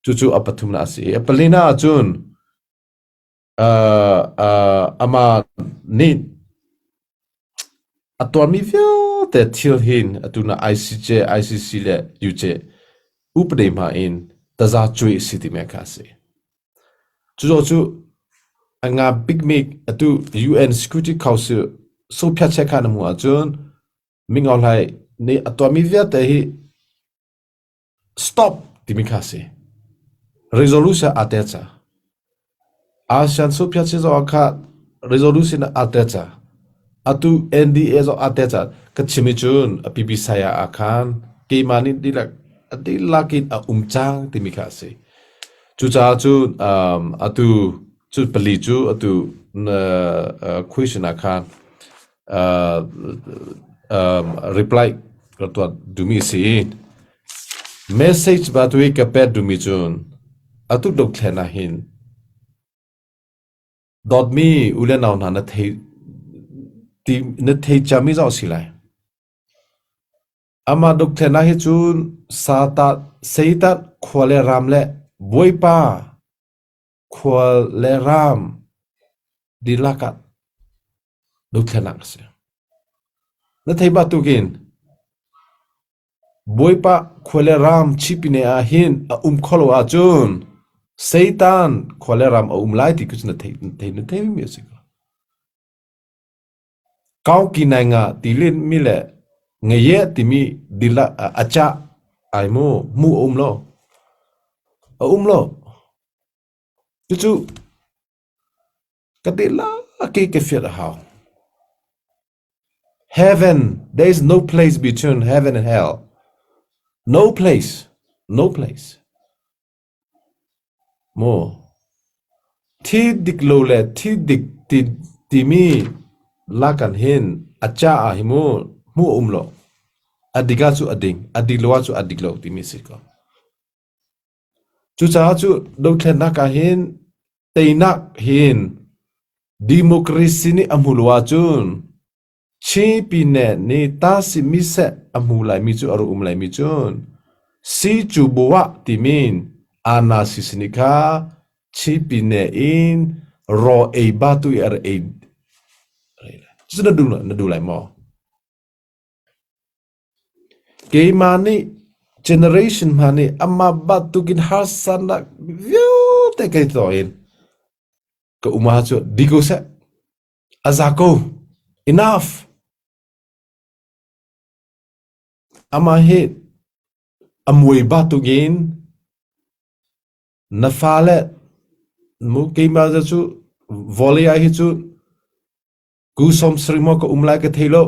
Cucu a pathumnak a si. A palinak ahcun amah nih a tuarmi vialte thil hin atu na ICJ, ICC le UJ upade hma in taza cuai si timi kha a si. Cuzaw cu a nga bikmi atu UN Security Council sophiat che kha na hmuh ahcun Ming Aung Hlaing nih a tuahmi vialte hi Stop timi kha a si. Resolution aa tel ca. ASEAN Sophia zong ah kha resolution aa tel ca. Atu NDA zong aa tel ca. Ka chim i cun a PP saya ah khan keimah nih dihlak a dihlak in a um cang timi kha a si. Cucaah cun atu cu pali cu atu na question ah khan reply ka tuah duhmi a si i message ba tu i ka pek duhmi cun atu dothlen ah hin. Dawtmi u le nau hna na thei ti na thei ciami zong a si lai. Amah dothlennak hi cun Satan, Satan khua le ram le Bawipa khua le ram dihlak ah dothlennak a si. Na thei bantukin Bawipa khua le ram chipine ah hin a um kho lo ahcun Satan khua le ram a um lai ti cu na thei na thei mi a si ko. Kauki nai nga ti len mi le ngaye timi dila a cha ai mu mu a um lo. A um lo. Cucu ka ti la ke ke fiat a hau. Heaven, there is no place between heaven and hell. No place. No place. Maw thi dik lo le thi dik ti timi lakan hin a caah hi mu hmuh a um lo. A dik ah cu a ding, a dik lo ah cu a dik lo timi si ko. Cucaah cu dothlennak ah hin teinak hin democracy nih a hmu lo ahcun Chin pine nih tasi miseh a hmu laimi cu a rak um laimi cun si cu buah timin ana si sini kha Chin pine in raw ei ba tu i a rak ei cu na duh na duh lai maw? Keimah nih generation hna nih amah bantukin harsanak vialte kai tuah in ka um ahcun di ko seh. A za ko. Enough. Amah hi a muai batukin na fale mu keimah cu vawlei ah hi cu Ku som sarih maw ka um lai ka thei lo.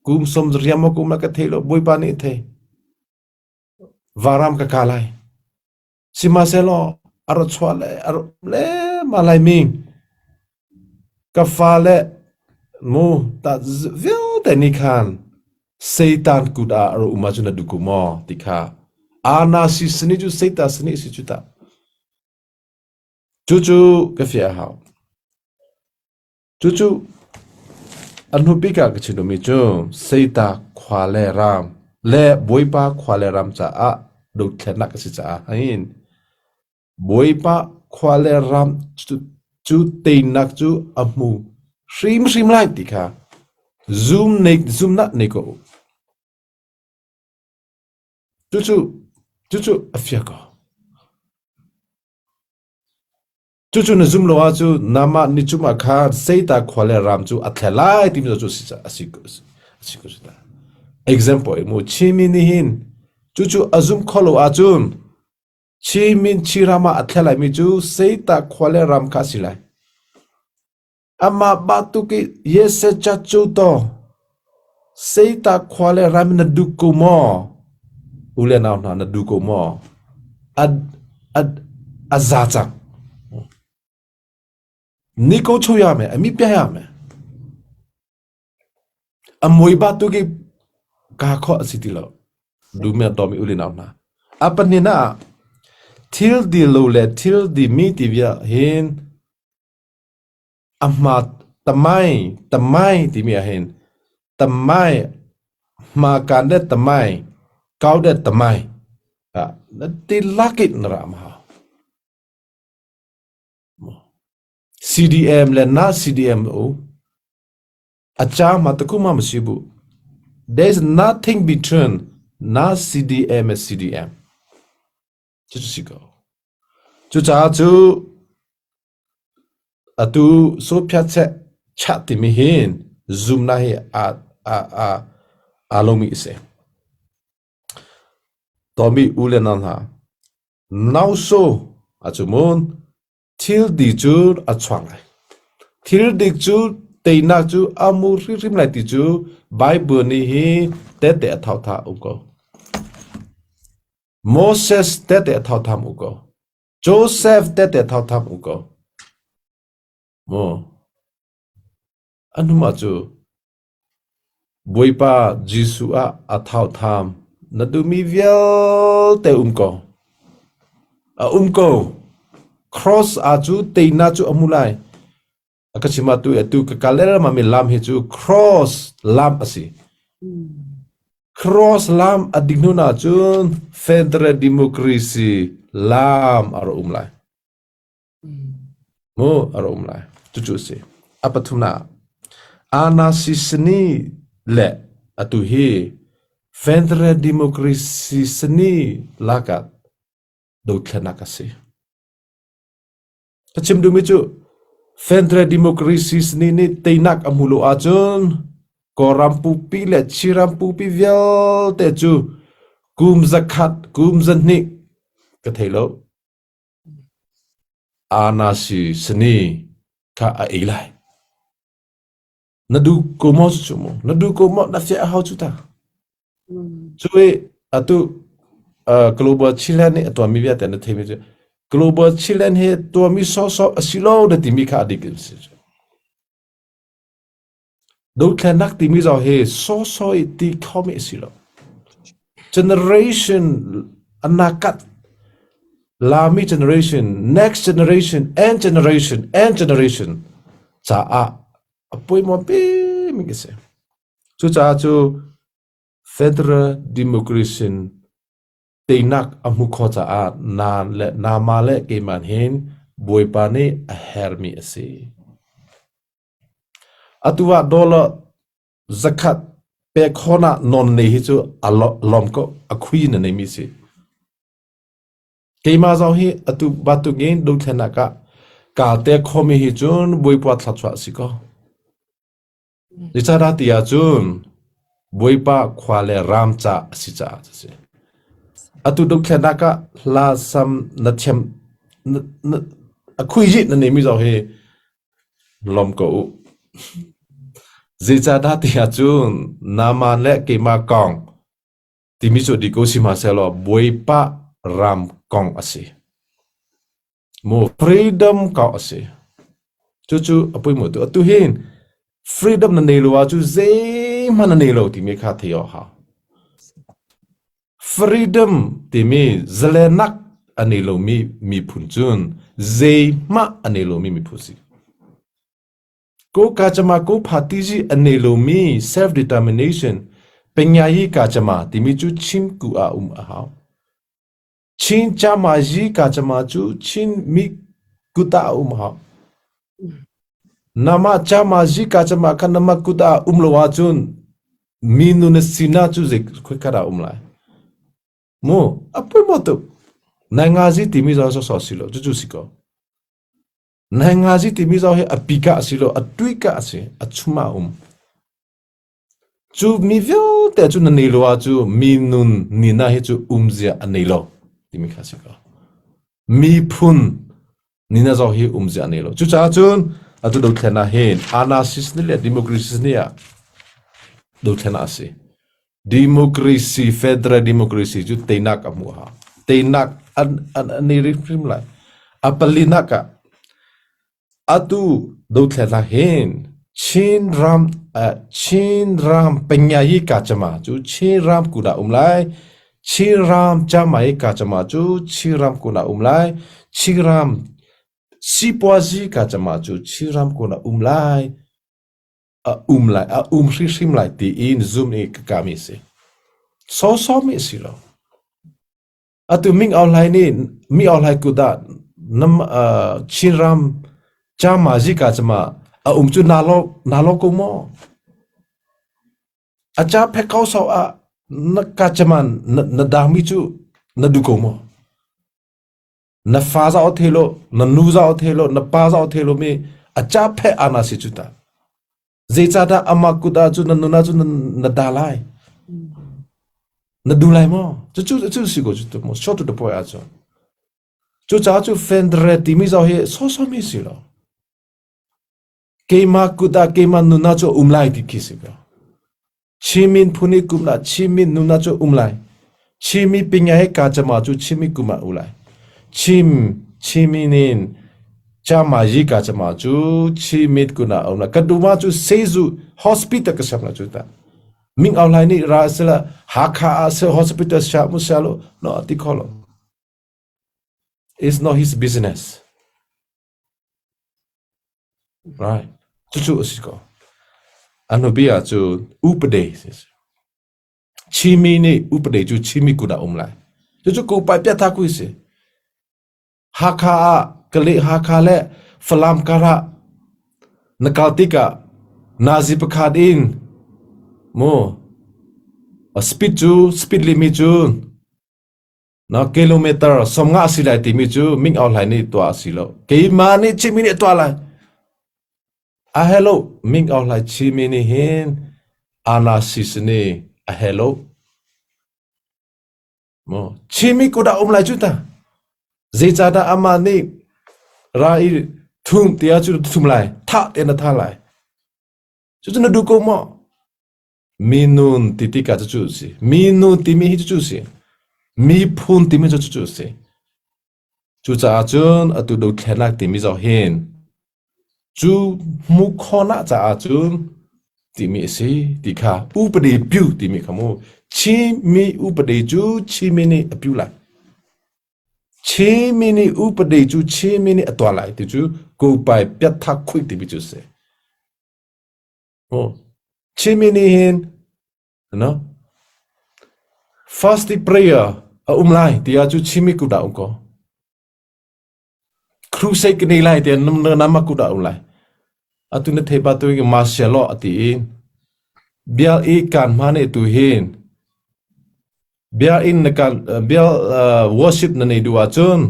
Kum som riam maw ka um lai ka thei lo. Bawipa nih a thei. Varam ka ka lai. Sihmanhsehlaw a ra chuah le a ra um le ma lai mi ka fale mu ta vialte nih khan Satan kut ah a ra um ahcun na duh ko maw ti kha ana si sani cu Satan sani si cu ta. Cucu ka fiah a hau. Cucu a hnubik ah ka chim duhmi cu Seita khua le ram le Bawipa khua le ram caah dothlennak a si caah hin Bawipa khua le ram cu teinak cu a hmu hrimhrim lai ti kha zum nei zumnak nei ko u. Cucu cucu a fiak ko. Cucu na zum lo ahcun namah ni cung ah khan Seita khua le ram cu a thle lai timi cu a si a si ko si Example mu Chinmi nih hin cucu a zum kho lo ahcun Chinmin Chinram ah a thle laimi cu Seita khua le ram kha a si lai. Amah bantuk i Yese cha cu to Seita khua le ram na duh ko maw? U le nau hna na duh ko maw? A a a za cang. Ni ko chu ya me, ami pia ya me. A mui ba tu ki ka kho a si ti lo. Du me to mi u le nau hna. A panin ah thil di lo le thil di mi ti via hin A hma tamai tamai timi ahhin tamai hmakan le tamai kau le tamai ah na ti lak in na ra ma hau. CDM le na CDM u a cha ma takuma ma si bu. There is nothing between na CDM and CDM. Cucu si ko. Cucaah cu Atu sophiatseh chah timi hin zumnak hi aa lomi a si. Tawmi u le nau hna, nauso a cu mun thil di cu a chuak lai. Thil dik cu teinak cu a mu hrimhrim lai ti cu Bible nih hi tehte a thauhtha um ko. Moses tehte a thautham u ko. Joseph tete thautham u ko. Mu. Anuma cu Bawipa Jesuh ah a thautham na duhmi vialte um ko. A um ko. Cross ah cu teina cu a mu lai. A ka chim ah tu atu ka kal ma mi lam hi cu cross lam a si. Cross lam a dik hnu na cun federal democracy lam a ra um lai. Mu a ra um lai. Cucu a si. A pathumnak Anasisini le atu hi federal democracy sani lakah dothlenak a si. Ka chim duhmi cu Federal Democracy nih nih teinak a hmu lo ahcun Kawlram pupi le Chinram pupi vialte cu kum zakhat, kum zahnih ka thei lo. Anasi sani kha a ei lai. Na duh ko maw cucu mu? Na duh ko maw? Na fiah a hau cu ta. Cu i atu Global Chiland nih a tuahmi vialte na theimi cu Global Chiland hi tuahmi sawhsawh a si lo na timi kha a dik in si. Dothlennak timi zong hi sawhsawh i ti khomi a si lo. Generation anakat Lami generation, next generation, and generation, and generation caah a poimawh bimi a si. Cucaah cu Federal Democracy teinak a hmu kho caah na le nama le keimah hin Bawipa nih a hermi a si. Atu ah dollar zakhat pek khon ah non nei hi cu a lawm ko a khui na neimi si. Keimah zong hi atu bantukin dothlennak ah kaa tel khomi hi cun Bawipa thluachuah a si ko. Zeicahdah ti ahcun Bawipa khua le ram ca a si caah a si. Atu dothlennak ah hla sam na thiam na, na, a khuizih na neimi zong hi lawm ko u. Zeicahdah ti ahcun Naaman le keimah kong timi cu di ko sihmanhsehlaw Bawipa ram kong a si. Mu freedom kong a si. Cucu a pui tu atu hin freedom na nei lo ah cu zeihmanh na nei lo timi kha thei awk hau. Freedom timi zalenak a nei lomi miphun cun zeihmah a nei lomi miphun si. Ko kachama ko phatiji a nei lomi self determination penyayi kachama timi cu Chin ku ah um a hau. Chin chamaji kachama cu Chin mi kut ah a um a hau. Nama chamaji kachama kha nama kut ah um lo ahcun mi nu na sina cu zei khoikhat ah um lai. Mu a pui mo tuk. Nai ngazi timi zong so si lo cucu si ko. Naingazi timi zong hi a pika a si lo, a tuika a si, a chum ah a um. Cu mi vialte cu na nei lo ah cu mi nun nina hi cu umzia a nei lo timi kha si ko. Miphun nina zong hi umzia a nei lo. Cucaah cun atu dothlen ah hin anasis ni le democracy ni ah dothlen ah a si. Democracy, federal democracy cu teinak a hmuh hau. Teinak an, an, an i hrim lai. A palinak ah atu dothlennak hin Chin ram uh, Chin ram penyayi kachama cu Chin ram kuna um lai. Chin ram chamai kachama cu Chin ram kuna um lai. Chin ram sipuazi kachama cu Chin ram kuna um lai. A um lai a um hrimhrim lai tiin zum i ka kami si. Sawsawmi si lo. Atu Ming Aung Hlaing nih Ming Aung Hlaing kut ah nam Chinram Chama zika chama a um cu na lo na lo ko maw? A cha phek ko so ah na ka chama na na dangmi cu na du ko maw? Na fa zau the lo, na nu zau the lo, na pa zau the lo mi a cha phe ana si cu ta. Zeicahdah amah kut ah cun na nun ah cun na da lai? Na du lai maw? Cucu cu si ko cu mu short to the point ahcun. Cucaah cu fendre timi zong hi sawsawmi si lo. Keimah kut ah keimah nun ah cu um lai ti khi si ko. Chinmin phun i kum ah Chinmi nun ah cu um lai. Chinmi pinga he ka chama cu Chinmi kum ah u lai. Chim Chinmi nin chama yi ka chama cu Chinmi kun ah um lai. Ka duma cu Sezu hospital ka siam la cu ta. Ming Aung Hlaing nih ra sila Hakha ah se hospital sha mu sha lo no ti kho lo. It's not his business. Right. Cucu a si ko. Anu bia cu upade si. Chimi nih upade cu chimi kut ah um lai. Cucu ko pai pia tha kui si. Hakha ah Kale Hakha le Falam karah na kal tikah nazi pakhat in mu speed cu speed limit cu na kilometer 50 si lai timi cu Ming Aung Hlaing nih tuah a si lo. Keimah nih Chinmi nih tuah lai. A hello Ming Aung Hlaing Chinmi nih hin ana sisini a hello. Maw Chinmi kut ah um lai cu ta. Zeicahdah amah nih ra i thum tiah cu thum lai, thah te na tha lai. Cucu na duh ko maw? Minun ti tikah cucu a si. Minun timi hi cucu a si. Miphun timi cu cucu a si. Cucaah cun atu dothlennak timi zoh hin cu hmuh khawhnak caah cun timi a si ti kha upadi piu timi kha mu Chinmi upadi cu Chinmi nih a piu lai. Chinmi nih upadi cu Chinmi nih a tuah lai ti cu kupai piatthak khuih timi cu a si. Chinmi nih hin no fasting prayer a um lai tiah cu Chinmi kut ah um ko. Crusade ka nei lai tiah nama kut ah um lai. Atu na thei ba tu martial law ati i bial i kan hma ne tu hin bial in na kan bial worship na nei du ahcun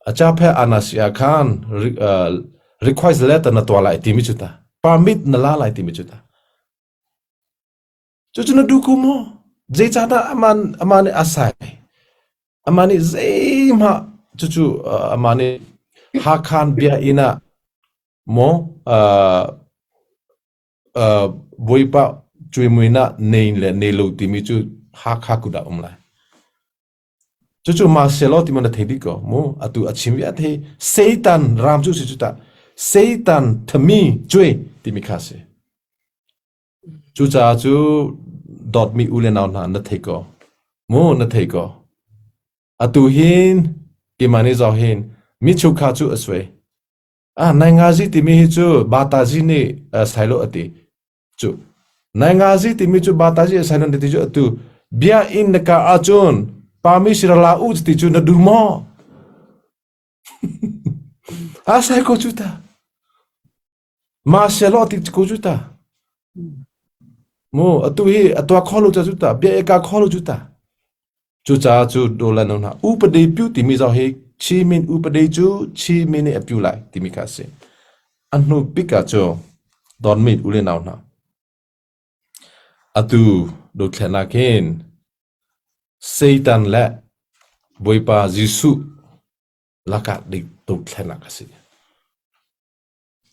A caphe ana si ah khan request letter na tuah lai timi cu ta. Permit na la lai timi cu ta. Cucu na duh ko maw? Zeicahdah aman amah nih a sai? Amah nih zeihmah cucu amah nih Hakhan bia inn ah maw Bawipa cuimuinak nei le nei lo timi cu Hakha kut ah um lai. Cucu Marcelo ti na thei dih ko mu. Atu a chim vialte hi Satan ram cu si cu tah. Satan thami cui timi kha si. Cucaah cu dawtmi u le nau hna na thei ko. Mu na thei ko. Atu hin keimah nih zoh hin mi chukha cu a suai. Ah naingazi timi hi cu Batazi nih sailo a ti. Cu naingazi timi cu Batazi a sailo ti cu atu bia in na ka ahcun pami sirala u ti cu na duh maw? A sai ko cu ta. Ma selo ti ko cu ta. Mu atu hi atua kholu cha cu ta bia eka kholu cu ta. Cucaah cu dolan hna upadi piu timi zong hi Chimin upadi cu Chimin nih a piu lai timi kha a si. A hnu bik ah cu Donmit u le nau hna. Atu dothlennak hin Satan le Bawipa Jesuh lakah dik dothlennak a si.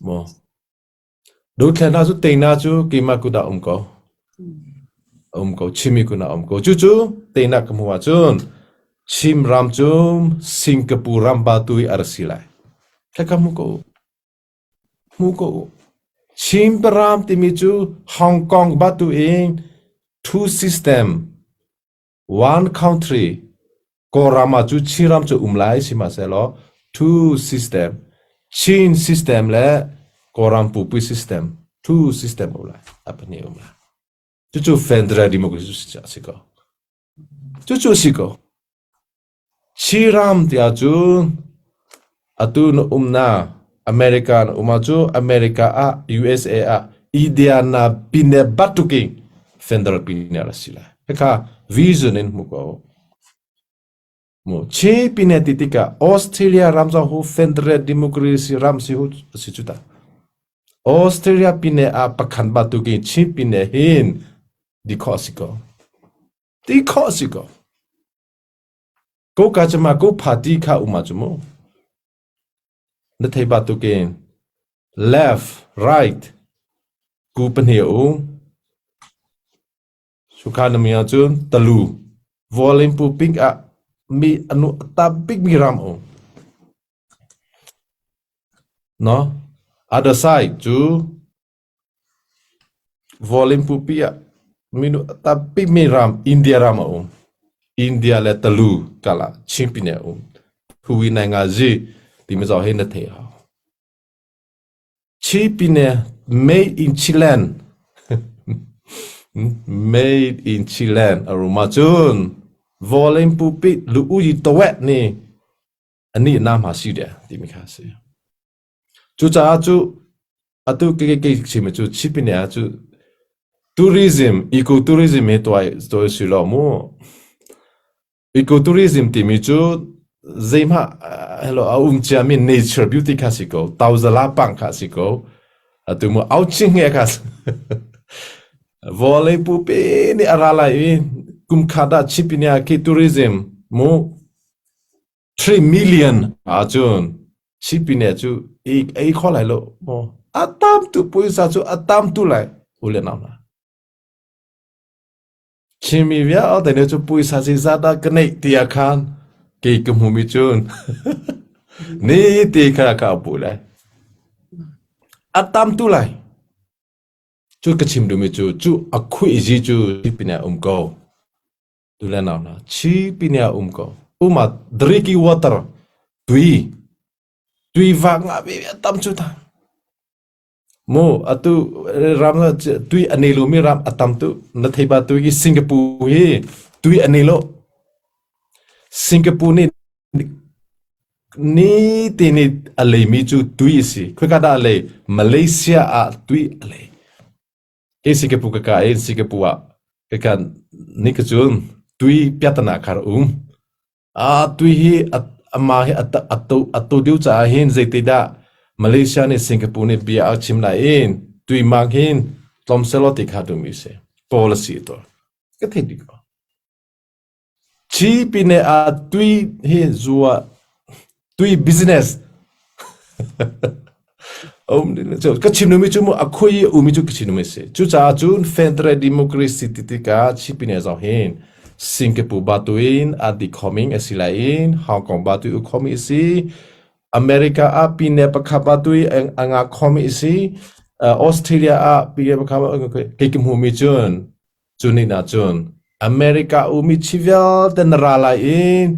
Maw Dothlennak cu teinak cu keimah kut ah um ko. Um ko. Chimmi kut ah um ko. Cucu teinak ka hmuh ahcun Chim ram cu Singapore ram batu i a ra si lai. Khaka hmu ko u. Hmu ko u. Chim ram timi cu Hong Kong batu in two system One country, Kawlram ah cu Chinram cu um lai sihmanhsehlaw two system, Chin system le Kawlram pupi system, two system um lai, a pahnih um lai. Cucu federal democracy a si ko. Cucu a si ko. Chinram tiah cun atu na umnak America na um ahcun America ah USA ah Indiana pine batuking federal pine a si lai. Hika vision in hmu ko. Mu Chin pine ti tikah Australia ram zong hu federal democracy ram si hu si cu ta. Australia pine ah pakhan batuking Chin pine hin di khawh si ko. Ti khawh si ko. Ko ka cu ma ko party kha um ah cu mu. Na thei ba tukin left right ku pahnih a um. Sukha na mi ahcun talu volume pu pink ah mi anu a tam bik mi ram um. No other side cu Vawlei pupi ah minu a tambikmi ram India ram a um. India le Talu kal ah Chinpine a um. Huwi nai nga zi timi zong hi na thei hau. Chipine made in Chiland made in Chiland a ruma cun vawlei pupit lu uyi tawet ni ani na ma si de timi kha si. Cucaah cu atu ke ke chim cu Chipine ah cu tourism eco tourism he tuai tuai si lo mu. Ecotourism timi cu zeihmah hello a um ciami nature beauty kha si ko tauzala pang kha si ko atu mu auching he kha vawlei pupi nih a ra lai i kum khat ah chipinia khi tourism mu 3 million ahcun chipine cu ei kho lai lo mu a tam tu puisa cu a tam tu lai ule nau na Chinmi vialte nih cu puaisa zeizat dah ka neih ti ah khan kei ka hmumi cun ni ti kha ka pu lai. A tam tu lai. Cu ka chim duhmi cu cu a khuih zi cu pine um ko. Tu le nau na chi pine um ko. Uma drinking water tui tui va nga ve tam cu ta. Mu atu ram tui a nei lomi ram a tam tu na thei ba tu hi Singapore hi tui a nei lo. Singapore nih ni ti nih a leimi cu tui a si. Khoika dah a lei? Malaysia ah tui a lei. Kei Singapore ka ka in Singapore ah ka kan ni ka cun tui piatana khar um. Tui hi amah hi a to deuh caah hin zeitidah Malaysia nih Singapore nih bia a chim lai in tui mang hin tlawm sehlaw ti kha duhmi a si. Policy a tuah. Ka theih bik ko. Cipine ah tui hi zua tui business ka chim duhmi cu mu a khui i umi cu ka chim duhmi a si. Cucaah cun Federal Democracy ti tikah Chipine zong hin Singapore batu in a di khomi a si lai in Hong Kong batu i khomi a si. America ah pine pakhat batu i a nga khomi a si. Australia ah pine pakhat kei ka hmumi cun cu ni na cun America umi chi vialte na ra lai in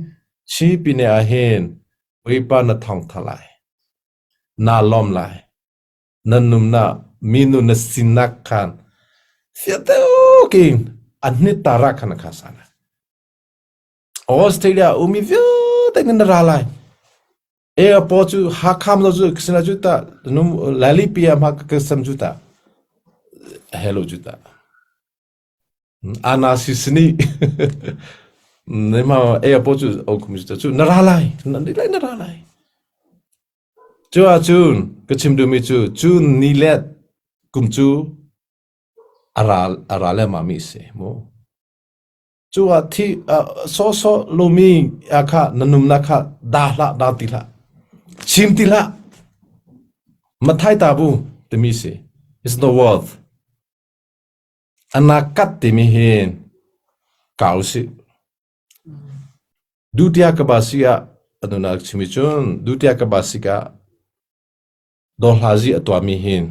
Chipine ah hin Bawipa na thawngtha lai. Naa lawm lai. Na numnak minu na sinak khan fiatuk in a hnitara khan a kha sana. Australia umi vialte na ra lai. E po cu Hakha lo cu sina cu ta num lali pia ma ka sam cu ta hello cu ta Ana si sini ne ma e po cu o kum cu cu na ra lai na lai na ra lai Cu ahcun ka chim duhmi cu cu ni le kum cu a ra lengmang mi a si mu. Cu ah thi sawhsawh lomi ah kha na nunnak kha daa hlah, daa ti hlah. Chim ti hlah. Mathai tabu timi si. It's the worth. Anakat timi hi kau si. Dutiya ka ba si ah anunak chimi cun dutiya ka ba si ka dohlazi a tuahmi hin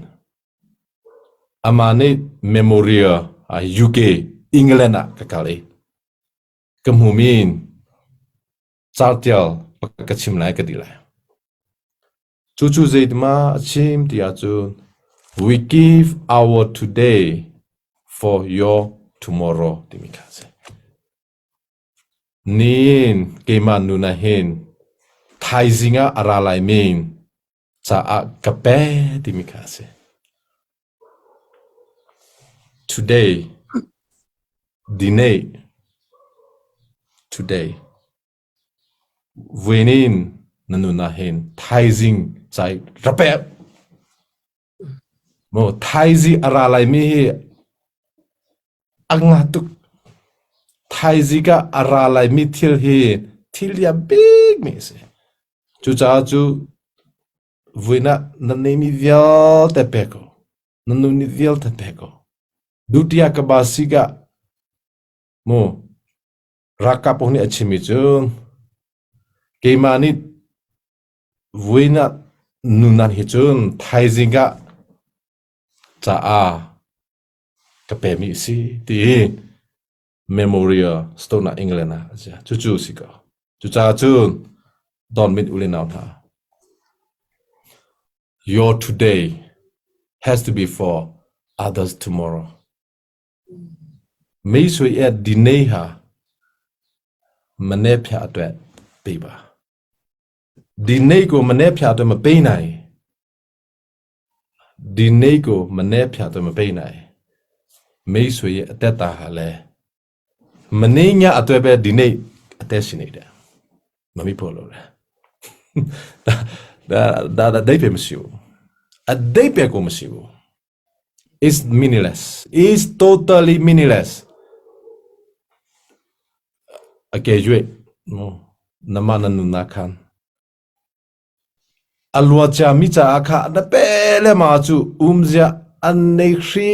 amah nih memorial UK England ah ka kal i ka hmumi in cartial ka chim lai ka ti lai. Cucu zeitima a chim ti ahcun we give our today for your tomorrow timi kha a si. Nihin keimah nun ah hin thaizing ah a ra laimi caah ka pe timi kha a si. Today, dinei, today. Vuinin na nun ah hin thaizing cai ra pe. Maw thaizing a ra laimi hi a ngah tuk. Thaizing ah a ra laimi thil hi thil lian bikmi a si. Cucaah cu vui ah na neihmi vialte pe ko. Na nunni vialte pe ko. Dutiya ka ba sikah mu ralkap nih a chimmi cu keimah nih Vui na nunan hi cun thaizing ah caah ka pemi a si ti Memorial Stone ah England ah a chia. Cucu a si ko. Cucaah cun Don mit ule nau hna, your today. has to be for others tomorrow. မိတ်ဆွေရဲ့ဒီနေ့ဟာမနေ့ဖြာအတွက်ပေးပါဒီနေ့ကိုမနေ့ဖြာအတွက်မပေးနိုင်ဒီနေ့ကိုမနေ့ဖြာအတွက်မပေးနိုင်မိတ်ဆွေရဲ့အသက်တာဟာလဲမနေ့ညအတွက်ပဲဒီနေ့အသက်ရှင်နေတယ်မမိဖို့လို့လေဒါဒါဒါအဓိပ္ပာယ်မရှိဘူးအဓိပ္ပာယ်ကိုမရှိဘူး is meaningless is totally meaningless အကယ်၍နော်နမနနုနာခန်အလွာချာမိချာအခါနပဲလေမာချူဥမ်ဇာအနေခရီ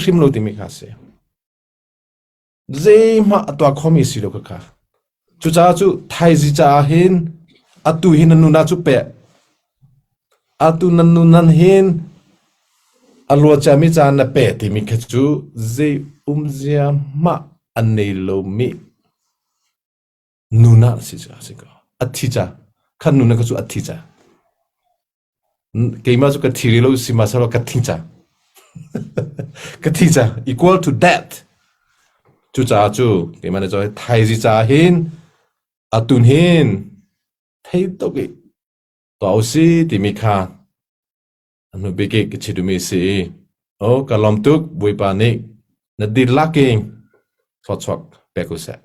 ခိမလို့တိမိခါစေဇေမအတွာခေါမီစီလောခါချူချာချူထိုင်စီချာဟင်အတူဟင်နုနာချူပဲအတူနနုနန်ဟင်အလွာချာမိချာနပဲတိမိခချူဇေဥမ်ဇာမအနေလိုမိနုနာစီချာစီကောအထီချာခနုနာကချူအထီချာ keimah cu ka thi rih lo sihmanhsehlaw ka thi cang. ka thi cang equal to death. Cucaah cu keimah nih cun thaizi ca hin atun hin thei tuk i tuah usih timi kha anu bik i ka chim duhmi a si i o ka lawm tuk Bawipa nih na dihlak in thluachuak pek u seh.